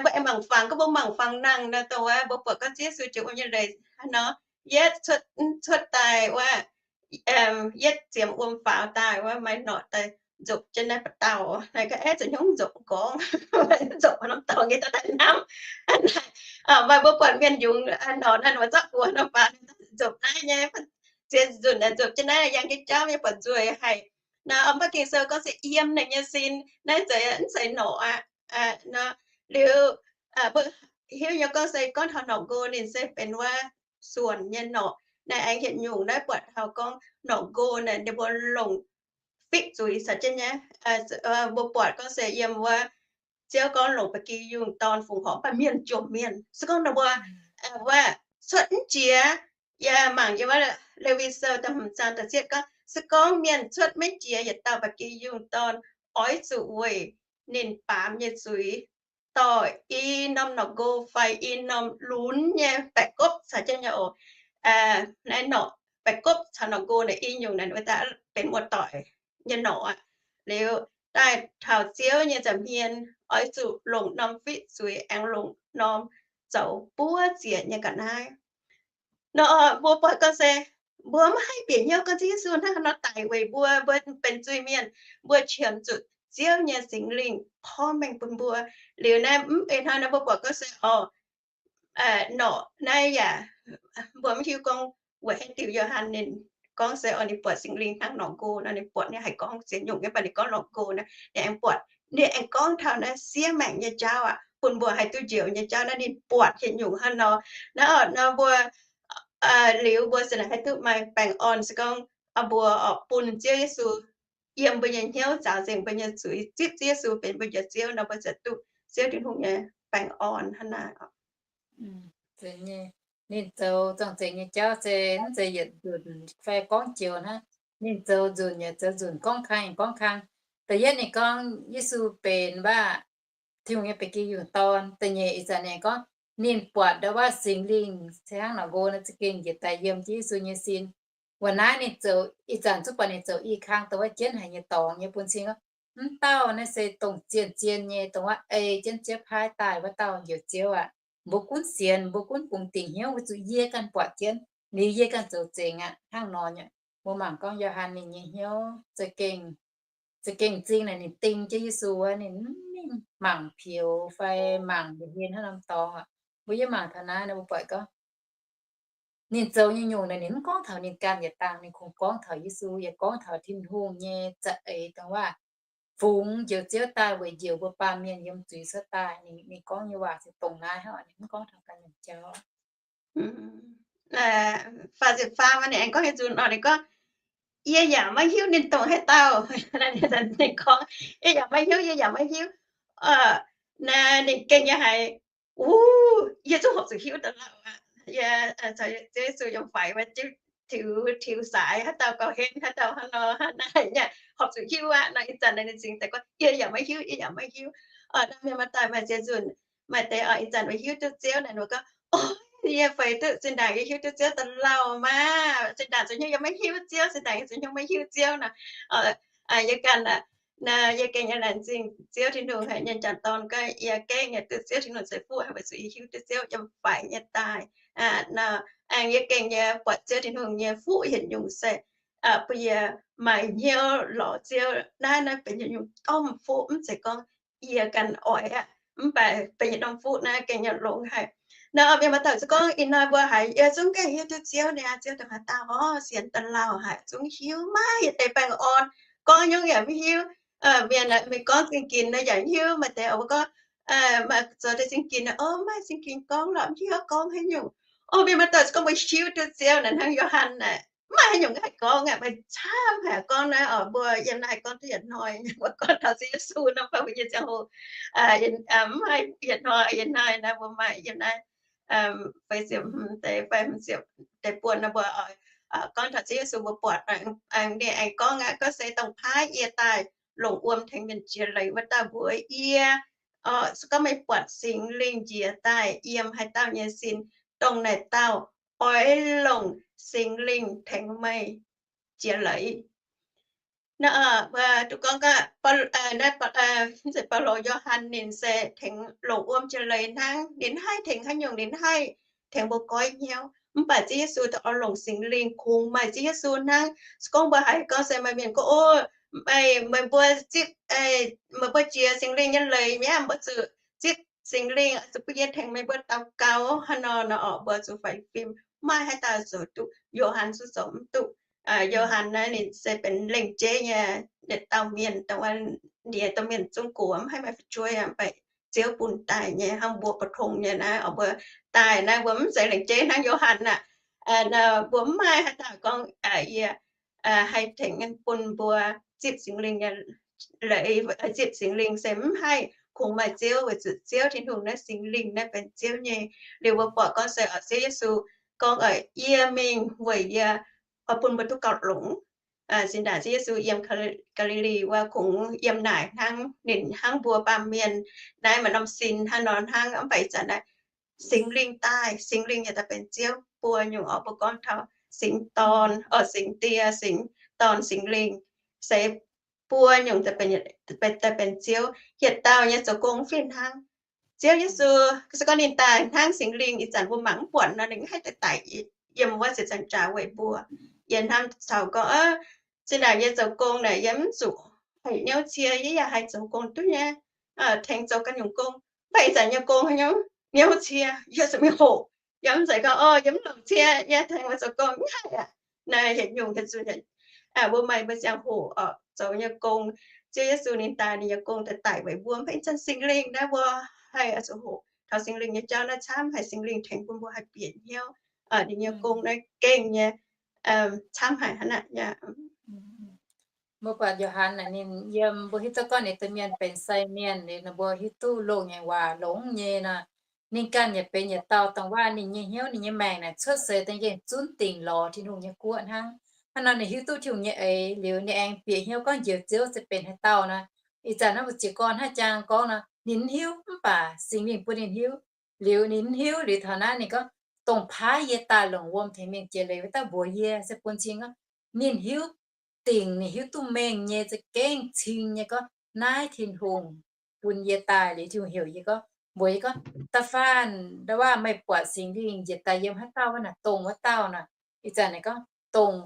mbuo aengx mangc fangx, gorngv mbuo mangc fangx nangh nor, dongh wuov mbuo buatc gorngv Ziouv Yesu jiex wuom nyei leiz hnangv nor, yietv cuotv daaih wuov, yietv ziemx wuom faaux daaih wuov, maaih norqc daaih nzopc jienv naaiv ba'dauh. Naaiv ga'aeqv zoux hnyouv nzopc gorngv, nzopc norm dorngx nyei daaih hnamv. Maaih mbuo buatc mienh yungz norqc naaiv, ninh mbuo zorqv buoz norm faaux nzopc naaiv nyei, ziex nzunc nzopc jienv naaiv, yangh jienv jauv nyei, buatc nzueic haic. Naaiv mv baac Ging-Sou gorngv se yiem ninh nyei sin, naaiv zeiz, mv zeiz norqc aqv. Liuz mbuo hiuv nyei gorngv se gorngv taux norqc nqo ninh se benx wuov suonc nyei norqc. Naaiv aengx yietc nyungc naaiv buatc taux gorngv norqc nqo naaic ninh mbuo longc fitv zuiz caux jienv nyei. Mbuo buatc gorngv se yiem wuov Ziouv gorngv longc ba'gi yungh dorn fungx horc, mv baac mienh jomc mienh. Se gorngv ninh mbuo wuov cuotv mv jiex, yaac mangc yiem wuov Lewi Sou da'hmz zaang da'cietv gorngv, se gorngv mienh cuotv maiv jiex yietc dauh ba'gi yungh dorn, oix zuqc weic ninh baamz nyei zuiz dorh i norm norqc nqo fai i norm lunx nyei baeqc gopv caux jienv nyei oc. Naaiv norqc baeqc gopv caux norqc nqo naaic i nyungc naaic wuov daaih benx muoz-doic nyei norqc aqv. Liuz daaih taux Ziouv nyei nza'hmien oix zuqc longc norm fitv zuiz aengx longc norm zoux buov ziec nyei ga'naaiv. Nor mbuo buatc gorngv se mbuo maiv haih bieqc hnyouv gorngv Ziouv Yesu hnangv haaix nor daic weic mbuo, mbuo benx zuiz-mienh, mbuo qiemx zuqc Ziouv nyei Singx Lingh porv mengh bun mbuo. Liuz naaiv mv ei hnangv naaiv mbuo buatc gorngv se oc, norqc naaiv yaac mbuo mv hiuv gorngv weic haaix diuc Yo^han ninh gorngv se oc ninh buatc Singx Lingh hnangv norqc nqo nor, ninh buatc ninh haih gorngv ziex nyungc nyei, mv baac ninh gorngv norqc nqo naaiv, ninh aengx buatc, ninh aengx gorngv taux naaiv siev maengc nyei jauv aqv, bun mbuo haih duqv njoux nyei jauv naaiv ninh buatc yietc nyungc hnangv nor. Naaiv oc nor mbuo liuz mbuo se naaic haih duqv maaih baengh orn se gorngv mbuo oc bun Ziouv Yesu yiem mbuo nyei hnyouv, zaaux nzengc mbuo nyei zuiz, zipv Ziouv Yesu benx mbuo nyei Ziouv nor, mbuo ziouc duqv Ziouv Tin-Hungh nyei baengh orn hnangv naaiv. Ninh zoux zorng-zengx nyei jauv se mv zeiz yietc nzunc fai gorngv joux hnangv. Ninh zoux nzunc yaac zoux nzunc, gorngv kang yaac gorngv kang. Da'yietv ninh gorngv Yesu benx waac Tin-Hungh nyei ba'gi yungh dorn. Da'nyeic ih zanc ninh gorngv ninh buatc ndau waac Singx Lingh se hnangv norqc nqo naaiv za'gengh njiec daaih yiem jienv Yesu nyei sin. Wuov naaiv ninh zoux ih zanc zungv buatc ninh zoux i kang dongh wuov jienv haic nyei dorngx nyei bun cing. Mv dauh naaiv se dongh zien-zien nyei, dongh wuov ei jienv Ziouv paaiv daaih wuov dauh Njoux Ziouv aqv. Mbuo gunv sienx, mbuo gunv bungx dingc hnyouv weic zuqc yie ganh buatc jienv, liuz yie ganh zoux nzengc aqv. Hnangv nor nyei, mbuo mangc gorngv Yo^han ninh nyei hnyouv za'gengh, za'gengh m'zing naaic ninh ding jienv Yesu wuov, ninh mv mingh mangc peux fai mangc nduqc hlen hnangv norm dorngx aqv. Mbuo yie mangc taux naaiv nor mbuo buatc gorngv ninh zoux nyei nyungc naaic ninh mv gorngv taux ninh ganh yietc dangh, ninh kungx gorngv taux Yesu, yaac gorngv taux Tin-Hungh nyei za'eix dongh waac fungx Njoux Ziouv daaih weic njoux mbuo baamh mienh yiem zuiz cuotv daaih. Ninh, ninh gorngv nyei waac se dongh naaiv hnangv, ninh mv gorngv taux ganh nyungc jauv. Faah ziepc faam ninh aengx gorngv nyei nzunc oc, ninh gorngv, yie yaac maiv hiuv ninh dongh haaix dauh. Ninh gorngv, yie yaac maiv hiuv, yie yaac maiv hiuv. Naaiv ninh gengh nyei haiz, uh, yie zungv horpc zuqc hiuv daaih lauh aqv. Yie caux Ziouv Yesu yiem faix wuov, tiux, tiux saaix haaix dauh gauh henv haaix dauh hnangv nor, hnangv naaic nyei horpc zuqc hiuv aqv. Nor ih zanc naaiv ninh zingx daaih gorngv, yie yaac maiv hiuv, yie yaac maiv hiuv. Nor mienh maaih daaih maaih ziex nzunc, maaih deix oix ih zanc maiv hiuv duqv Ziouv naaic, ninh gorngv, o, yie feix duqv zinh ndaangc yie hiuv duqv Ziouv daaih lauh maah. Zinh ndaangc zoux hnyouv yie maiv hiuv Ziouv, zinh ndaangc yie zoux hnyouv maiv hiuv Ziouv nor. Yie ganh aqv, yie gengh nyei laengz zingh Ziouv Tin-Hungh haic, yie nyei jangc dorn gorngv yie gengh nyei duqv Ziouv Tin-Hungh ceix fuqv haic weic zuqc yie hiuv duqv Ziouv yiem faix nyei daaih. Nor aengx yie gengh nyei buatc Ziouv Tin-Hungh nyei fuqv yietc nyungc se bun yie maaih hnyouv lorz Ziouv. Naaiv, naaiv benx yietc nyungc domh fuqv, mv zeiz gorngv yie ganh oix aqv, mv baac benx yietc norm fuqv naaiv gengh nyei longx haic. Nor mienh maaih dauh se gorngv ih hnoi mbuo haiz yie zungv gengh hiuv duqv Ziouv niaa, Ziouv dongh haaix dauh orqc, sienx daaih lauh haic, zungv hiuv maiv yietc deix baengh orn, gorngv nyungc yaac maiv hiuv. Mienh mingh gorngv zingh ginx nor yaac maiv hiuv. Maaih deix mbuo gorngv Maaih zoux deix singx ginx, o, maaih singx ginx gorngv lorqc, mv hiuv gorngv haaix nyungc. O, mienh muoz-doic, se gorngv mbuo hiuv duqv Ziouv naaic hnangv Yo^han naaic, mv maaih haaix nyungc haih gorngv aqv, mbuo camv haic gorngv naaiv oc. Mbuo yiem naaiv haih gorngv duqv yietc hnoi, mbuo gorngv taux Ziouv Yesu nor, mbuo nyei ziangh hoc, mv maaih yietc hnoi, yietc hnoi naaiv mbuo maaih yiem naaiv feix ziepc hmz deix, feix hmz ziepc deix buonc nor, mbuo gorngv taux Ziouv Yesu, mbuo buatc ninh aengx gorngv aqv, gorngv se dongh paaiv yie daaih longc wuom tengx mienh jiex leiz wuov dauh mbuox yie, se gorngv meih buatc Singx Lingh njiec daaih yiem haaix dauh nyei sin, dongh naaic dauh oix longc Singx Lingh tengx meih jiex leiz. Naaiv mbuo duqv gorngv, Baulo, Yo^han ninh se tengx longc wuom jiex leiz hnangv. Ninh haih tengx haaix nyungc? Ninh haih tengx mbuo goiv hnyouv. Mv baac Ziouv Yesu daaih oix longc Singx Lingh, kungx maaih Ziouv Yesu hnangv. Se gorngv mbuo haiz gorngv se maaih mienh gorngv, O, meih mbuo zipv, meih mbuo jiex Singx Lingh nyei leiz mi'aqv, mbuo zuqc zipv Singx Lingh zuqc bun yie tengx meih mbuo daux gaux hnangv nor, nor oc, mbuo zuqc faix fim. Maaih haaix dauh zoux duqv? Yo^han zungv zoux mv duqv. Yo^han naaiv ninh se benx lengc jeiv nyei yietc dauh mienh, dongh wuov ndie domh mienh zungv gox mv haih maaih fu'jueiv, mv baac Ziouv bun daaih nyei hnangv mbuo pou-tong nyei naaiv oc. Mbuo daaih naaiv mbuo mv zeiz lengc jeiv hnangv Yo^han aqv. Mbuo mv maaih haaix dauh gorngv, Yie haih tengx bun mbuo zipv Singx Lingh nyei leiz, zipv Singx Lingh se mv haih. Kungx maaih Ziouv, weic zuqc Ziouv Tin-Hungh naaiv Singx Lingh naaiv benx Ziouv nyei. Liuz mbuo buatc gorngv se oc, Ziouv Yesu gorngv, Yie mingh weic yie oix bun mbuo duqv gauh longx. Zinh ndaangc Ziouv Yesu yiem Gaa^li^li wuov kungx yiem naaic hnangv, ninh hnangv mbuo baamh mienh naaiv maaih norm sin hnangv nor hnangv. Mv baac ih zanc naaiv Singx Lingh daaih, Singx Lingh yaac daaih benx Ziouv buo nyungc oc. Mbuo gorngv taux Singx Dorn, o, Singx Die, Singx Dorn, Singx Lingh, se buo nyungc daaih benx Ziouv. Yietc dauh nyei zoux gong fih hnangv. Ziouv Yesu, se gorngv ninh daaih hnangv Singx Lingh, ih zanc mbuo mangc mv buatc nor, ninh haih daaih daic yiem wuov ziepc nzaangc jaax weic mbuo. Yie hnamv taux gorngv, zinh ndaangc yie zoux gong naaic, yie mv zuqc haiz niouv cie, yie yaac haih zoux gong duqv nyei, tengx zoux ganh nyungc gong. Mv baac ih zanc nyei gong haaix nyungc niouv cie, yie zuqc mingh hoqc. Yie mv zeiz gorngv, O, yie mv longc cie, yie tengx mbuo zoux gong, mv haih aqv. Naaiv yietc nyungc hietc zunc, mbuo maaih mbuo ziangh hoc oc zoux nyei gong. Ziouv Yesu ninh daaih, ninh nyei gong daaih daic weic mbuo. Mv baac ih zanc Singx Lingh naaiv mbuo haih zuqc hoqc taux Singx Lingh nyei jauv naaiv camv haic. Singx Lingh tengx bun mbuo haih bieqc hnyouv. Ninh nyei gong naaiv gengh nyei camv haic hnangv naaiv. Mbuo buatc Yo^han naaic ninh yiem, mbuo hiuv duqv gorngv ninh domh mienh benx sai mienh liuz, ninh mbuo hiuv duqv loz-ngaengc waac longx nyei nor. Ninh ganh yaac benx yietc dauh dongh waac ninh nyei hnyouv, ninh nyei maengc naaic cuotv seix daaih gengh zunv dingc lorz Tin-Hungh nyei guoqv hnangv. Hnangv nor ninh hiuv duqv Tin-Hungh nyei eix liuz, ninh aengx bieqc hnyouv gorngv njoux Ziouv se benx haaix dauh nor. Ih zanc naaiv mbuo jiez gorn hnangv jang gorngv nor, ninh mv hiuv, mv baac Singx Lingh bun ninh hiuv. Liuz ninh mv hiuv liuz taux naaiv ninh gorngv, dongh paaiv yie daaih longc wuom tengx mienh jiex leiz wuov dauh mbuox yie, se bun cing gorngv ninh hiuv dingc, ninh hiuv duqv mengh nyei, za'gengh cing nyei gorngv naaiv Tin-Hungh bun yie daaih liuz Tin-Hungh heuc yie gorngv, mbuox yie gorngv, da'faanh ndau waac meih buatc Singx Lingh njiec daaih yiem haaix dauh wuov naaic, dongh wuov dauh naaic. Ih zanc ninh gorngv dongh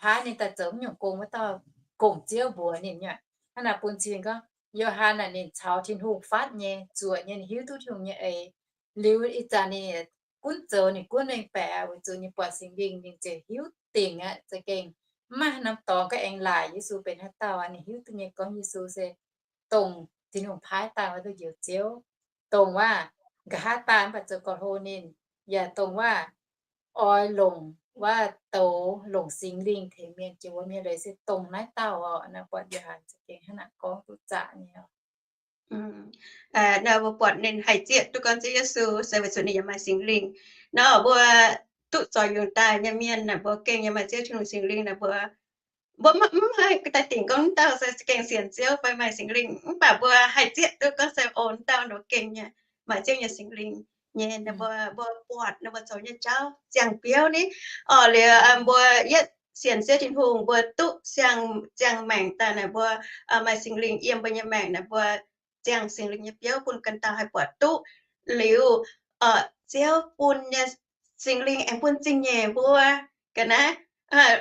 paaiv ninh daaih zoux mv nyungc gong wuov dauh gong-ziouv mbuox ninh nyei. Hnangv naaic bun cing gorngv Yo^han naaic ninh caux Tin-Hungh fatv nyei, zuoqc nyei, ninh hiuv duqv Tin-Hungh nyei eix. Liuz ih zanc ninh gunv zoux, ninh gunv mengh baeqc weic zuqc ninh buatc Singx Lingh, ninh ziouc hiuv dingc aqv. Za'gengh mv maaih norm dorngx ga'aengx laaic Yesu benx haaix dauh aqv. Ninh hiuv duqv nyei gorngv Yesu se dongh Tin-Hungh paaiv daaih wuov duqv Njoux Ziouv, dongh waac nqa'haav daaih mv baac zoux gorx-hlo ninh, yaac dongh waac oix longc, waac douz longc Singx Lingh tengx mienh jiex wuom nyei leiz se dongh naaiv dauh oc. Naaiv buatc Yo^han za'gengh hnangv naaic gorngv duqv zaqc nyei oc. Naaiv mbuo buatc ninh haih zieqv duqv gorngv Ziouv Yesu se weic zuqc ninh yaac maaih Singx Lingh. Nor mbuo duqv zorc yungz daaih nyei mienh naaic, mbuo gengh yaac maaih Ziouv Tin-Hungh Singx Lingh naaic, mbuo, mbuo mv haih daaih dingc gorngv dauh se gengh sienx Ziouv fai maaih Singx Lingh, mv baac mbuo haih zieqv duqv gorngv se o, dauh nor gengh nyei maaih Ziouv nyei Singx Lingh nyei. Mbuo, mbuo buatc ninh mbuo zoux nyei jauv ziangh biouv ni. Oc, liuz mbuo yietv sienx Ziouv Tin-Hungh, mbuo duqv siang, ziangh maengc daaih naaic, mbuo maaih Singx Lingh yiem mbuo nyei maengc naaic, mbuo ziangh Singx Lingh nyei biouv bun ganh dauh haih buatc duqv. Liuz, Ziouv bun nyei Singx Lingh aengx bun zingh nyeic mbuo ga'naaiv,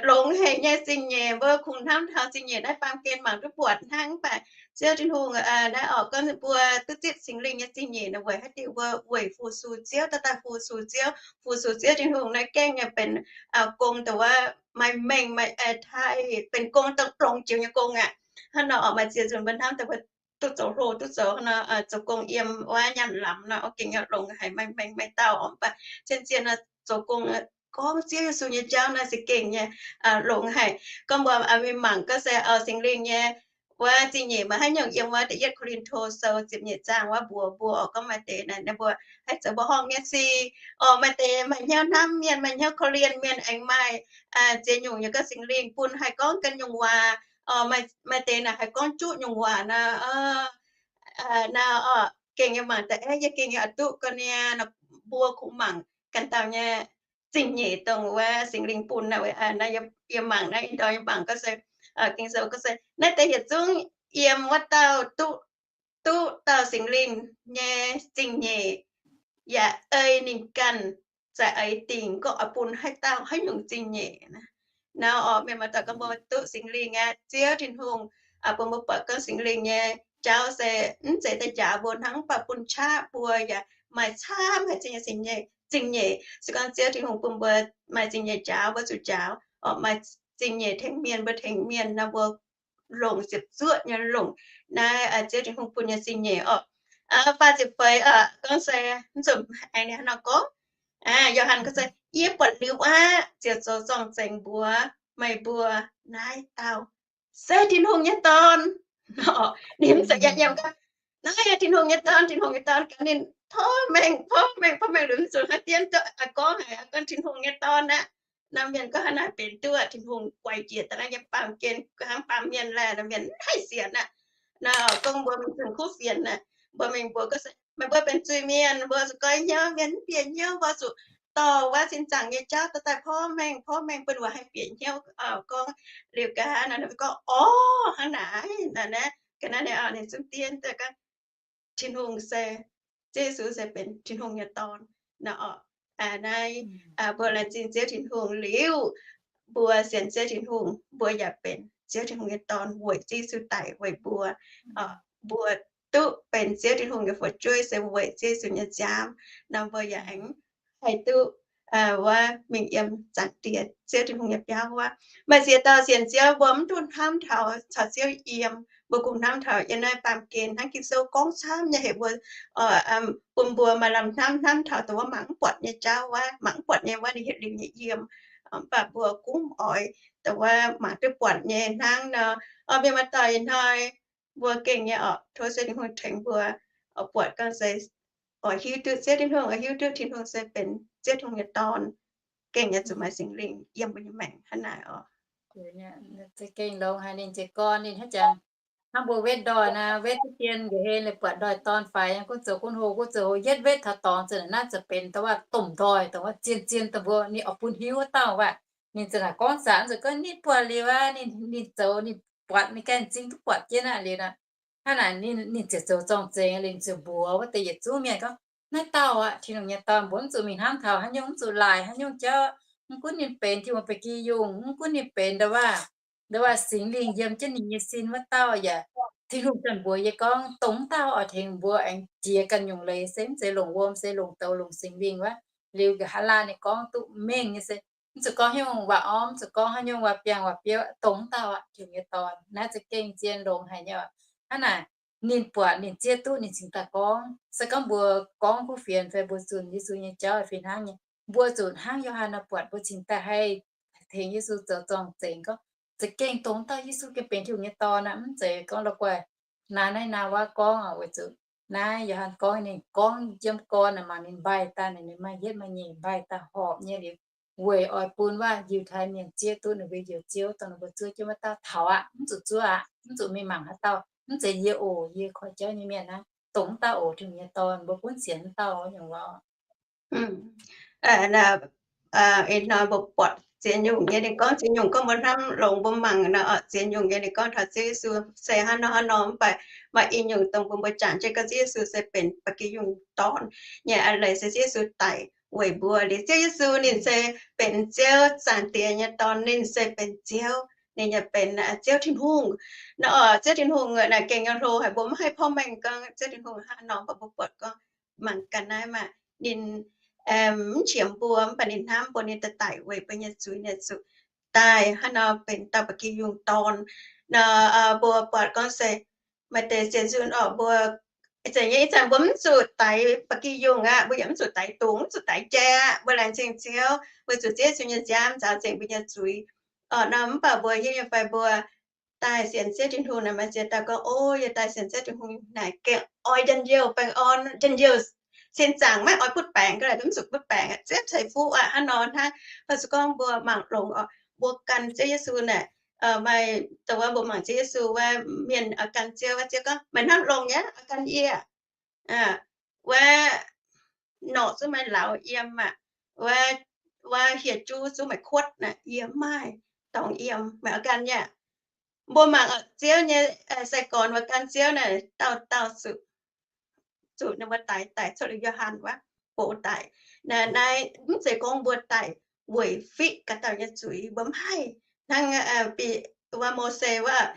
longx haic nyei zingh nyeic, mbuo kungx hnamv taux zingh nyeic naaiv baamh gen mangc duqv buatc hnangv. Mv baac Ziouv Tin-Hungh naaiv oc, gorngv mbuo duqv zipv Singx Lingh nyei zingh nyeic naaic weic haaix diuc? Mbuo weic fu-sux Ziouv, daaih daaih fu-sux Ziouv, fu-sux Ziouv Tin-Hungh naaiv gengh nyei benx gong dongh wuov maaih mengh, maaih taaih, benx gong dongh longx jiex nyei gong aqv. Hnangv nor oc, maaih ziex nzunc mbuo hnamv daaih mbuo duqv zoux hlo, duqv zoux nor, zoux gong yiem wuov nyaanh lamz nor, o, gengh longx haic, maaih maengc maaih dauh oc. Mv baac zien-zien nor zoux gong gorngv Ziouv Yesu nyei jauv naaiv se gengh nyei longx haic. Gorngv mbuo mingh mangc gorngv se Singx Lingh nyei wuov zingh nyeic maaih haaix nyungc yiem wuov Da'yietv Ko^lin^to Sou ziepc nyeic zaang wuov mbuox mbuo oc, gorngv maaih deix naaiv mbuo haih zoux mbuo horngh nyei sic oc. Maaih deix maaih hnyouv hnamv mienh, maaih hnyouv korv-lienh mienh, aengx maaih ziex nyungc nyei gorngv Singx Lingh bun haih gorngv ganh nyungc waac oc. Maaih deix naaic haih gorngv juqv nyungc waac nor, nor oc. Gengh yie mangc da'aeqv, yie gengh yie oix duqv ga'naaiv nor, mbuo kungx mangc ganh dauh nyei zingh nyeic dongh wuov Singx Lingh bun naaiv. Yie mangc naaiv, ih ndorm yie mangc gorngv se, Ging-Sou gorngv se naaiv deix yietc zungv yiem wuov dauh duqv, duqv dauh Singx Lingh nyei zingh nyeic, yaac ei ninh ganh za'eix dingc gorngv oix bun haaix dauh haaix nyungc zingh nyeic. Nor oc, mienh maaih dauh gorngv mbuo duqv Singx Lingh aqv, Ziouv Tin-Hungh bun mbuo buatc gorngv Singx Lingh nyei jauv se mv zeiz daaih njaaux mbuo hnangv, mv baac bun qaqv mbuo yaac maaih camv haic zingh nyeic, zingh nyeic. Se gorngv Ziouv Tin-Hungh bun mbuo maaih zingh nyeic njaaux, mbuo zuqc njaaux oc. Maaih zingh nyeic tengx mienh, mbuo tengx mienh nor mbuo longc ziepc zuoqv nyei longc naaiv Ziouv Tin-Hungh bun nyei zingh nyeic oc. Faah ziepc feix oc, gorngv se, mv zuqc aengx ninh hnangv nor gorngv, Yo^han gorngv se, Yie buatc liuz aqv, ziouc zoux zorng-zengx mbuox meih mbuo, naaiv dauh se Tin-Hungh nyei Dorn. Ninh mv zeiz yaac nyiemc gorngv, Naaiv yaac Tin-Hungh nyei Dorn, Tin-Hungh nyei Dorn. Gaax ninh porv mengh, porv mengh, porv mengh liuz, mv zuqc haaix dien duqv gorngv haic, gorngv Tin-Hungh nyei Dorn aqv. Naaiv mienh gorngv hnangv naaic benx duqv, Tin-Hungh guaix njiec daaih naaiv nyei baamh gen, hnangv baamh mienh laeh, mienh mv haih sienx aqv. Nor gorngv mbuo mingh zunh kuv fienx aqv, mbuo mingh mbuox gorngv se, Meih mbuo benx zuiz-mienh, mbuo zuqc goiv hnyouv, mienh mv bieqc hnyouv, mbuo zuqc dorh wuov sin zaangc nyei jauv dorh daaih porv mengh porv mengh bun wuov haih bieqc hnyouv. Gorngv liuz ga'haav nor, ninh gorngv, Orv, hnangv naaic naaic naaiv, ga'naaiv ninh, ninh zungv dien daaih gorngv Tin-Hungh se, Ziouv Yesu se benx Tin-Hungh nyei Dorn. Nor oc, naaiv mbuo laengz zingh Ziouv Tin-Hungh liuz, mbuo sienx Ziouv Tin-Hungh, mbuo yaac benx Ziouv Tin-Hungh nyei dorn weic Ziouv Yesu daic weic mbuo. Mbuo duqv benx Ziouv Tin-Hungh nyei fu'jueiv se weic Ziouv Yesu nyei nziaamv. Nor mbuo yaac aengx haih duqv wuov mingh yiem Zaangc Diex Ziouv Tin-Hungh nyei biauv wuov. Maaih ziex dauh sienx Ziouv mbuo mv duqv hnamv taux caux Ziouv yiem, mbuo kungx hnamv taux yiem naaiv baamh gen hnangv Ging-Sou gorngv camv nyei heuc mbuo, bun mbuo maaih lamh hnamv, hnamv taux dongh wuov mangc mv buatc nyei jauv wuov, mangc mv buatc nyei wuov ninh hietv liuz nyei yiem. Mv baac mbuo gunv oix dongh wuov mangc duqv buatc nyei hnangv nor. Mienh maaih dauh ih hnoi mbuo gengh nyei oc, tov Ziouv Tin-Hungh tengx mbuo oix buatc ganh se oix hiuv duqv Ziouv Tin-Hungh, oix hiuv duqv Tin-Hungh se benx Ziouv Tin-Hungh nyei dorn, gengh nyei zuqc maaih Singx Lingh yiem mbuo nyei maengc hnangv naaic oc. Za'gengh longx haic ninh jiez gorn ninh hnangv jangx hnangv mbuo wetv ndoih naaic, wetv duqv dien nqa'haav leiz buatc ndoih dorn faix, gunv zoux gunv hlo, gunv zoux hlo, yietv wetv taux dorngx zinh naaiv ziouc benx dongh wuov domh ndoih, dongh wuov zien-zien dongh mbuo ninh oix bun hiuv wuov dauh waac. Ninh zinh naaic gorngv zanc zuqc gorngv ninh buatc liuz aqv, ninh zoux ninh buatc ninh ganh m'zing duqv buatc jienv aqv liuz aqv. Hnangv naaic ninh ziouc zoux zorng-zengx liuz ziouc mbuox wuov deix yietc zungv mienh gorngv, Naaiv dauh aqv, Tin-Hungh nyei Dorn, mbuo mv zuqc mingh hnamv taux haaix nyungc, mv zuqc laaic haaix nyungc jauv. Mv gunv ninh benx Tin-Hungh ba'gi yungh, mv gunv ninh benx ndau wuov, ndau wuov Singx Lingh yiem jienv ninh nyei sin wuov dauh yaac, Tin-Hungh ganh mbuox yie gorngv dongh wuov dauh oix tengx mbuo aengx jiex ganh nyungc leiz se mv zeiz longc wuom, se longc douz, longc Singx Lingh wuov. Liuz nqa'haav laanh ninh gorngv duqv mengh nyei se, mv zuqc gorngv haaix nyungc waac-orn, mv zuqc gorngv haaix nyungc waac-biangh waac-biouv, dongh wuov dauh aqv, Tin-Hungh nyei Dorn. Naaiv za'gengh zien longx haic nyei oc. Hnangv naaic, ninh buatc, ninh zieqv duqv, ninh cingx daaih gorngv. Se gorngv mbuo gorngv kuv fienx fai mbuo zunh Yesu nyei jauv fih hnangv nyei, mbuo zuqc hnangv Yo^han nor buatc, mbuo cingx daaih haih tengx Yesu zoux zorng-zengx gorngv, za'gengh dongh wuov dauh Yesu gengh benx Tin-Hungh nyei Dorn aqv. Mv zeiz gorngv la'guaih naaiv naaiv naaiv wuov gorngv oc, weic zuqc naaiv Yo^han gorngv, ninh gorngv yiem gorn naaic mangc ninh mbaih daaih, ninh maaih yietv maaih nyeic mbaih daaih horpc nyei liuz, weic oix bun wuov Yiutai Mienh zieqv duqv ninh mbuo Njoux Ziouv, dongh ninh mbuo zuov jienv wuov dauh taux aqv. Mv zuqc zuov aqv, mv zuqc mingh mangc haaix dauh. Mv zeiz yie oc, yie koi jauv nyei mienh naaiv, dongh wuov dauh oc, Tin-Hungh nyei Dorn, mbuo gunv sienx wuov dauh nyungc lorqc. Ih hnoi mbuo buatc ziex nyungc nyei ninh gorngv, ziex nyungc gorngv mbuo hnamv longx mbuo mangc nor, ziex nyungc nyei ninh gorngv taux Ziouv Yesu se hnangv nor hnangv nor, mv baac maaih i nyungc dongh mbuo mbuo jangx jienv gorngv Ziouv Yesu se benx ba'gi yungh dorn nyei a'leiz se Ziouv Yesu daic weic mbuo. Liuz Ziouv Yesu ninh se benx Ziouv Zaangc Diex nyei Dorn, ninh se benx Ziouv, ninh yaac benx Ziouv Tin-Hungh. Nor oc, Ziouv Tin-Hungh naaic gengh nyei hlo haic, mbuo mv haih porv mengh gorngv Ziouv Tin-Hungh hnangv nor, mv baac mbuo buatc gorngv mangc ganh naaiv maah, ninh mv qiemx mbuo, mv baac ninh hnamv mbuo, ninh daaih daic weic mbuo nyei zuiz, ninh zuqc daaih hnangv nor benx dauh ba'gi yungh dorn. Nor mbuo buatc gorngv se maaih deix sienx nzunc orqc, mbuo, ih zanc nyei, ih zanc mbuo mv zuqc daix ba'gi yungh aqv, mbuo yaac mv zuqc daix dungz, mv zuqc daix jai aqv. Mbuo laengz zingh Ziouv weic zuqc Ziouv Yesu nyei nziaamv nzaaux nzengc mbuo nyei zuiz. Orqc nor mv baac mbuo hiuv nyei fai mbuo daaih sienx Ziouv Tin-Hungh naaic, maaih ziex dauh gorngv, O, yie daaih sienx Ziouv Tin-Hungh naaic gengh oix njien-youh baengh orn, njien-youh sin zaangc, maiv oix butv baengc, ga'naaiv mv zuqc butv baengc, ziepv ceix fuqv aqv. Hnangv nor hnangv, baac se gorngv mbuo mangc longx orqc, mbuo gan Ziouv Yesu naaic, maaih dongh wuov mbuo mangc Ziouv Yesu wuov, mienh oix gan Ziouv, Ziouv gorngv, Meih hnamv longx nyei, oix gan yie. Wuov norqc zungv meih lauz yiem aqv, wuov hieh juv zungv meih kuotv aqv, yie mv maaih dorngx yiem, meih oix gan nyei aqv. Mbuo mangc Ziouv nyei sai-gorx wuov gan Ziouv naaic, dauh dauh zuqc, zuqc ninh mbuo daix, daix cuotv liuz Yo^han wuov, box daic. Naaiv mv zeiz gorngv mbuo daic weic fiqv gaax dauh nyei zuiz, mbuo mv haih. Hnangv wuov Mose wuov,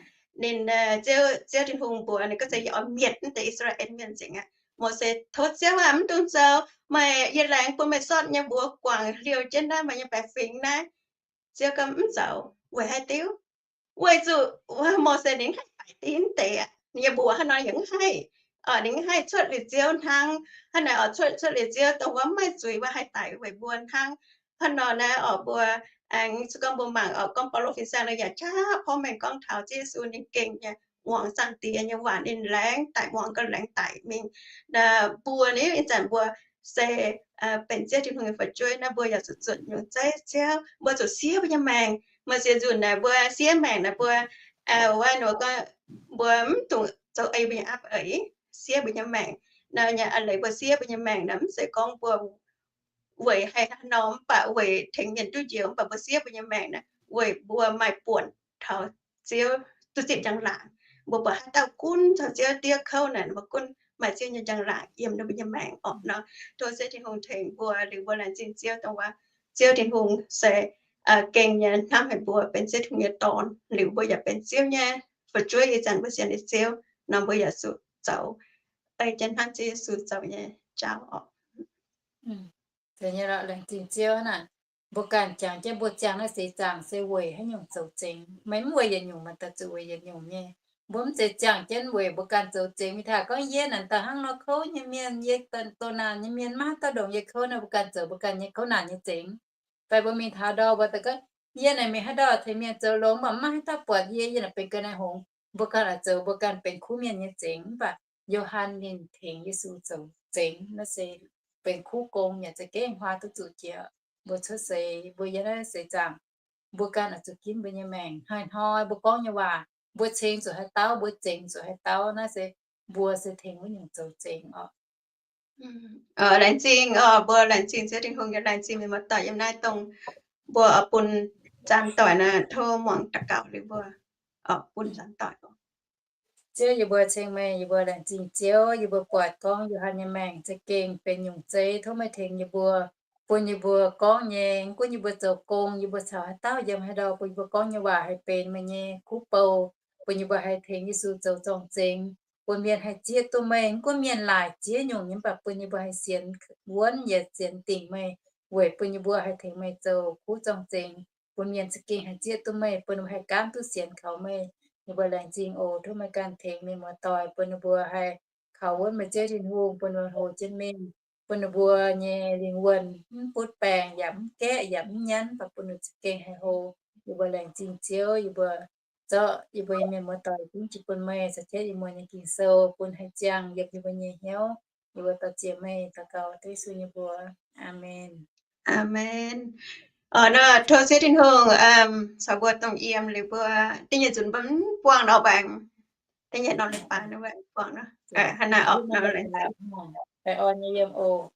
ninh, Ziouv, Ziouv Tin-Hungh mbuox ninh gorngv se yie oix mietc naaiv deix I^saa^laa^en Mienh nzengc aqv. Mose tov Ziouv aqv, Mv dungx zoux, meih, yie laengz bun meih sortv nyei mbuox guangc liouh jienv naaiv meih nyei baeqc fingx naaiv. Ziouv gorngv, Mv zoux. Weic haaix diuc? Weic zuqc Mose ninh mv haih daic div naaiv deix aqv. Ninh nyei mbuox hnangv nor yaac mv haih. Ninh mv haih cuotv liuz Ziouv hnangv. Hnangv naaic oix cuotv, cuotv liuz Ziouv dongh wuov mv maaih zuiz wuov haih daic weic mbuo hnangv. Hnangv nor naaiv orqc, mbuo aengx se gorngv mbuo mangc orqc, gorngv Baulo fin-saeng nor yaac qaqv porv mengh gorngv taux Ziouv Yesu ninh gengh nyei muangx Zaangc Diex nyei waac, ninh laengz daic muangx gauh laengz daic mingh. Mbuo ni ih zanc mbuo se benx Ziouv Tin-Hungh nyei fu'jueiv naaiv, mbuo yaac zuqc zuotc nyungc zeiv Ziouv. Mbuo zuqc siev mbuo nyei maengc. Maaih ziex nzunc naaic mbuo siev maengc naaic mbuo, wuov, mbuo mv dungx zoux ei mbuo nyei aapv eix, siev mbuo nyei maengc. Naaiv nyei a'leiz mbuo siev mbuo nyei maengc naaic mv zeiz gorngv mbuo weic haih haaix nor, mv baac weic tengx mienh duqv njoux. Mv baac mbuo siev mbuo nyei maengc naaic weic mbuo maaih buonc taux Ziouv duqv zipv njang-laangc. Mbuo buatc haaix dauh gunv taux Ziouv diev kouv naaic, mbuo gunv maaih Ziouv nyei njang-laangc yiem ninh mbuo nyei maengc orqc nor. Tov Ziouv Tin-Hungh tengx mbuo liuz mbuo laengz zingh Ziouv dongh wuov Ziouv Tin-Hungh se gengh nyei hnamv haic mbuo benx Ziouv Tin-Hungh nyei dorn, liuz mbuo yaac benx Ziouv nyei fu'jueiv. Ih zanc mbuo sienx liuz Ziouv nor, mbuo yaac zuqc zoux ei jienv hnangv Ziouv Yesu zoux nyei jauv orqc. Laengz zingh Ziouv naaic, mbuo ganh jangx jienv mbuo ziangh naaiv seix zaangc se weic haaix nyungc zoux zengx? Meih mv weic yietc nyungc, meih daaih zuqc weic yietc nyungc nyei. Mbuo mv zeiz ziangh jienv weic mbuo ganh zoux zengx. Mingh taux gorngv yie naaic daaih hnangv nor kouv nyei mienh, yie doh naanc nyei mienh, maiv haaix dauh ndongc yie kouv nor, mbuo ganh zoux mbuo ganh nyei kouv naanc nyei zengx. Fai mbuo mingh taux ndau mbuo daaih gorngv, yie naaic mingh haaix ndau tengx mienh zoux longx, mv baac maiv haaix dauh buatc yie, yie naaic benx ga'naaiv hngongx. Mbuo ganh oix zoux mbuo ganh benx kuv mienh nyei zengx, mv baac Yo^han ninh tengx Yesu zoux zengx, naaiv se benx kuv gong yaac za'gengh huaax duqv zuqc jiex. Mbuo cuotv seix, mbuo yiem naaiv seix zaangc, mbuo ganh oix zuqc ginv mbuo nyei maengc. Hnoi-hnoi mbuo gorngv nyei waac, mbuo ceng zuqc haaix dauh, mbuo zengx zuqc haaix dauh, naaiv se mbuo se tengx wuov nyungc zoux zengx orqc. Laengz zingh orqc, mbuo laengz zingh Ziouv Tin-Hungh, yaac laengz zingh mienh muoz-doic yiem naaiv dongh mbuo oix bun zanc doic naaic tov muangx daux gaux liuz mbuo oix bun zanc doic. Ziouv, yie mbuo ceng meih, yie mbuo laengz zingh Ziouv, yie mbuo buatc gorngv Yo^han nyei maengc za'gengh benx nyungc zeiv. Tov meih tengx yie mbuo, bun yie mbuo gorngv nyei, mv gunv yie mbuo zoux gong, yie mbuo caux haaix dauh yiem haaix ndau, bun yie mbuo gorngv nyei waac haih benx meih nyei kuv bou, bun yie mbuo haih tengx Yesu zoux zorng-zengx, bun mienh haih zieqv duqv meih. Mv gunv mienh laaic ziex nyungc nyei, mv baac bun yie mbuo haih sienx wuonv yaac sienx dingc meih, weic bun yie mbuo haih tengx meih zoux kuv zorng-zengx, bun mienh za'gengh haih zieqv duqv meih, bun ninh mbuo haih gaamv duqv sienx kaux meih. Yie mbuo laengz zingh oc. Tov meih ganh tengx mienh muoz-doic, bun ninh mbuo haih kaux wuonv meih Ziouv Tin-Hungh, bun ninh mbuo houx jienv mingh, bun ninh mbuo nyei lingh wuonh mv butv baengc, yaac mv gaeqv, yaac mv nyanv, mv baac bun ninh za'gengh haih houx. Yie mbuo laengz zingh Ziouv. Yie mbuo zorqv yie mbuo nyei mienh muoz-doic gunv jiex bun meih, caux jienv yie mbuo nyei Ging-Sou, bun haih ziangh yiem yie mbuo nyei hnyouv. Yie mbuo daux ziex meih daux gaux dengv Yesu nyei mbuox. Aamen. Aamen. Orqc, nor tov Ziouv Tin-Hungh caux mbuo dongh yiem liuz mbuo da'nyeic nzunc mbuo mv buangh nor mbaengx. Da'nyeic nor leiz-baaix nor mbuo buangh nor. Hnangv naaiv orqc, nor laengz zingh. Baengh orn nyei yiem oc.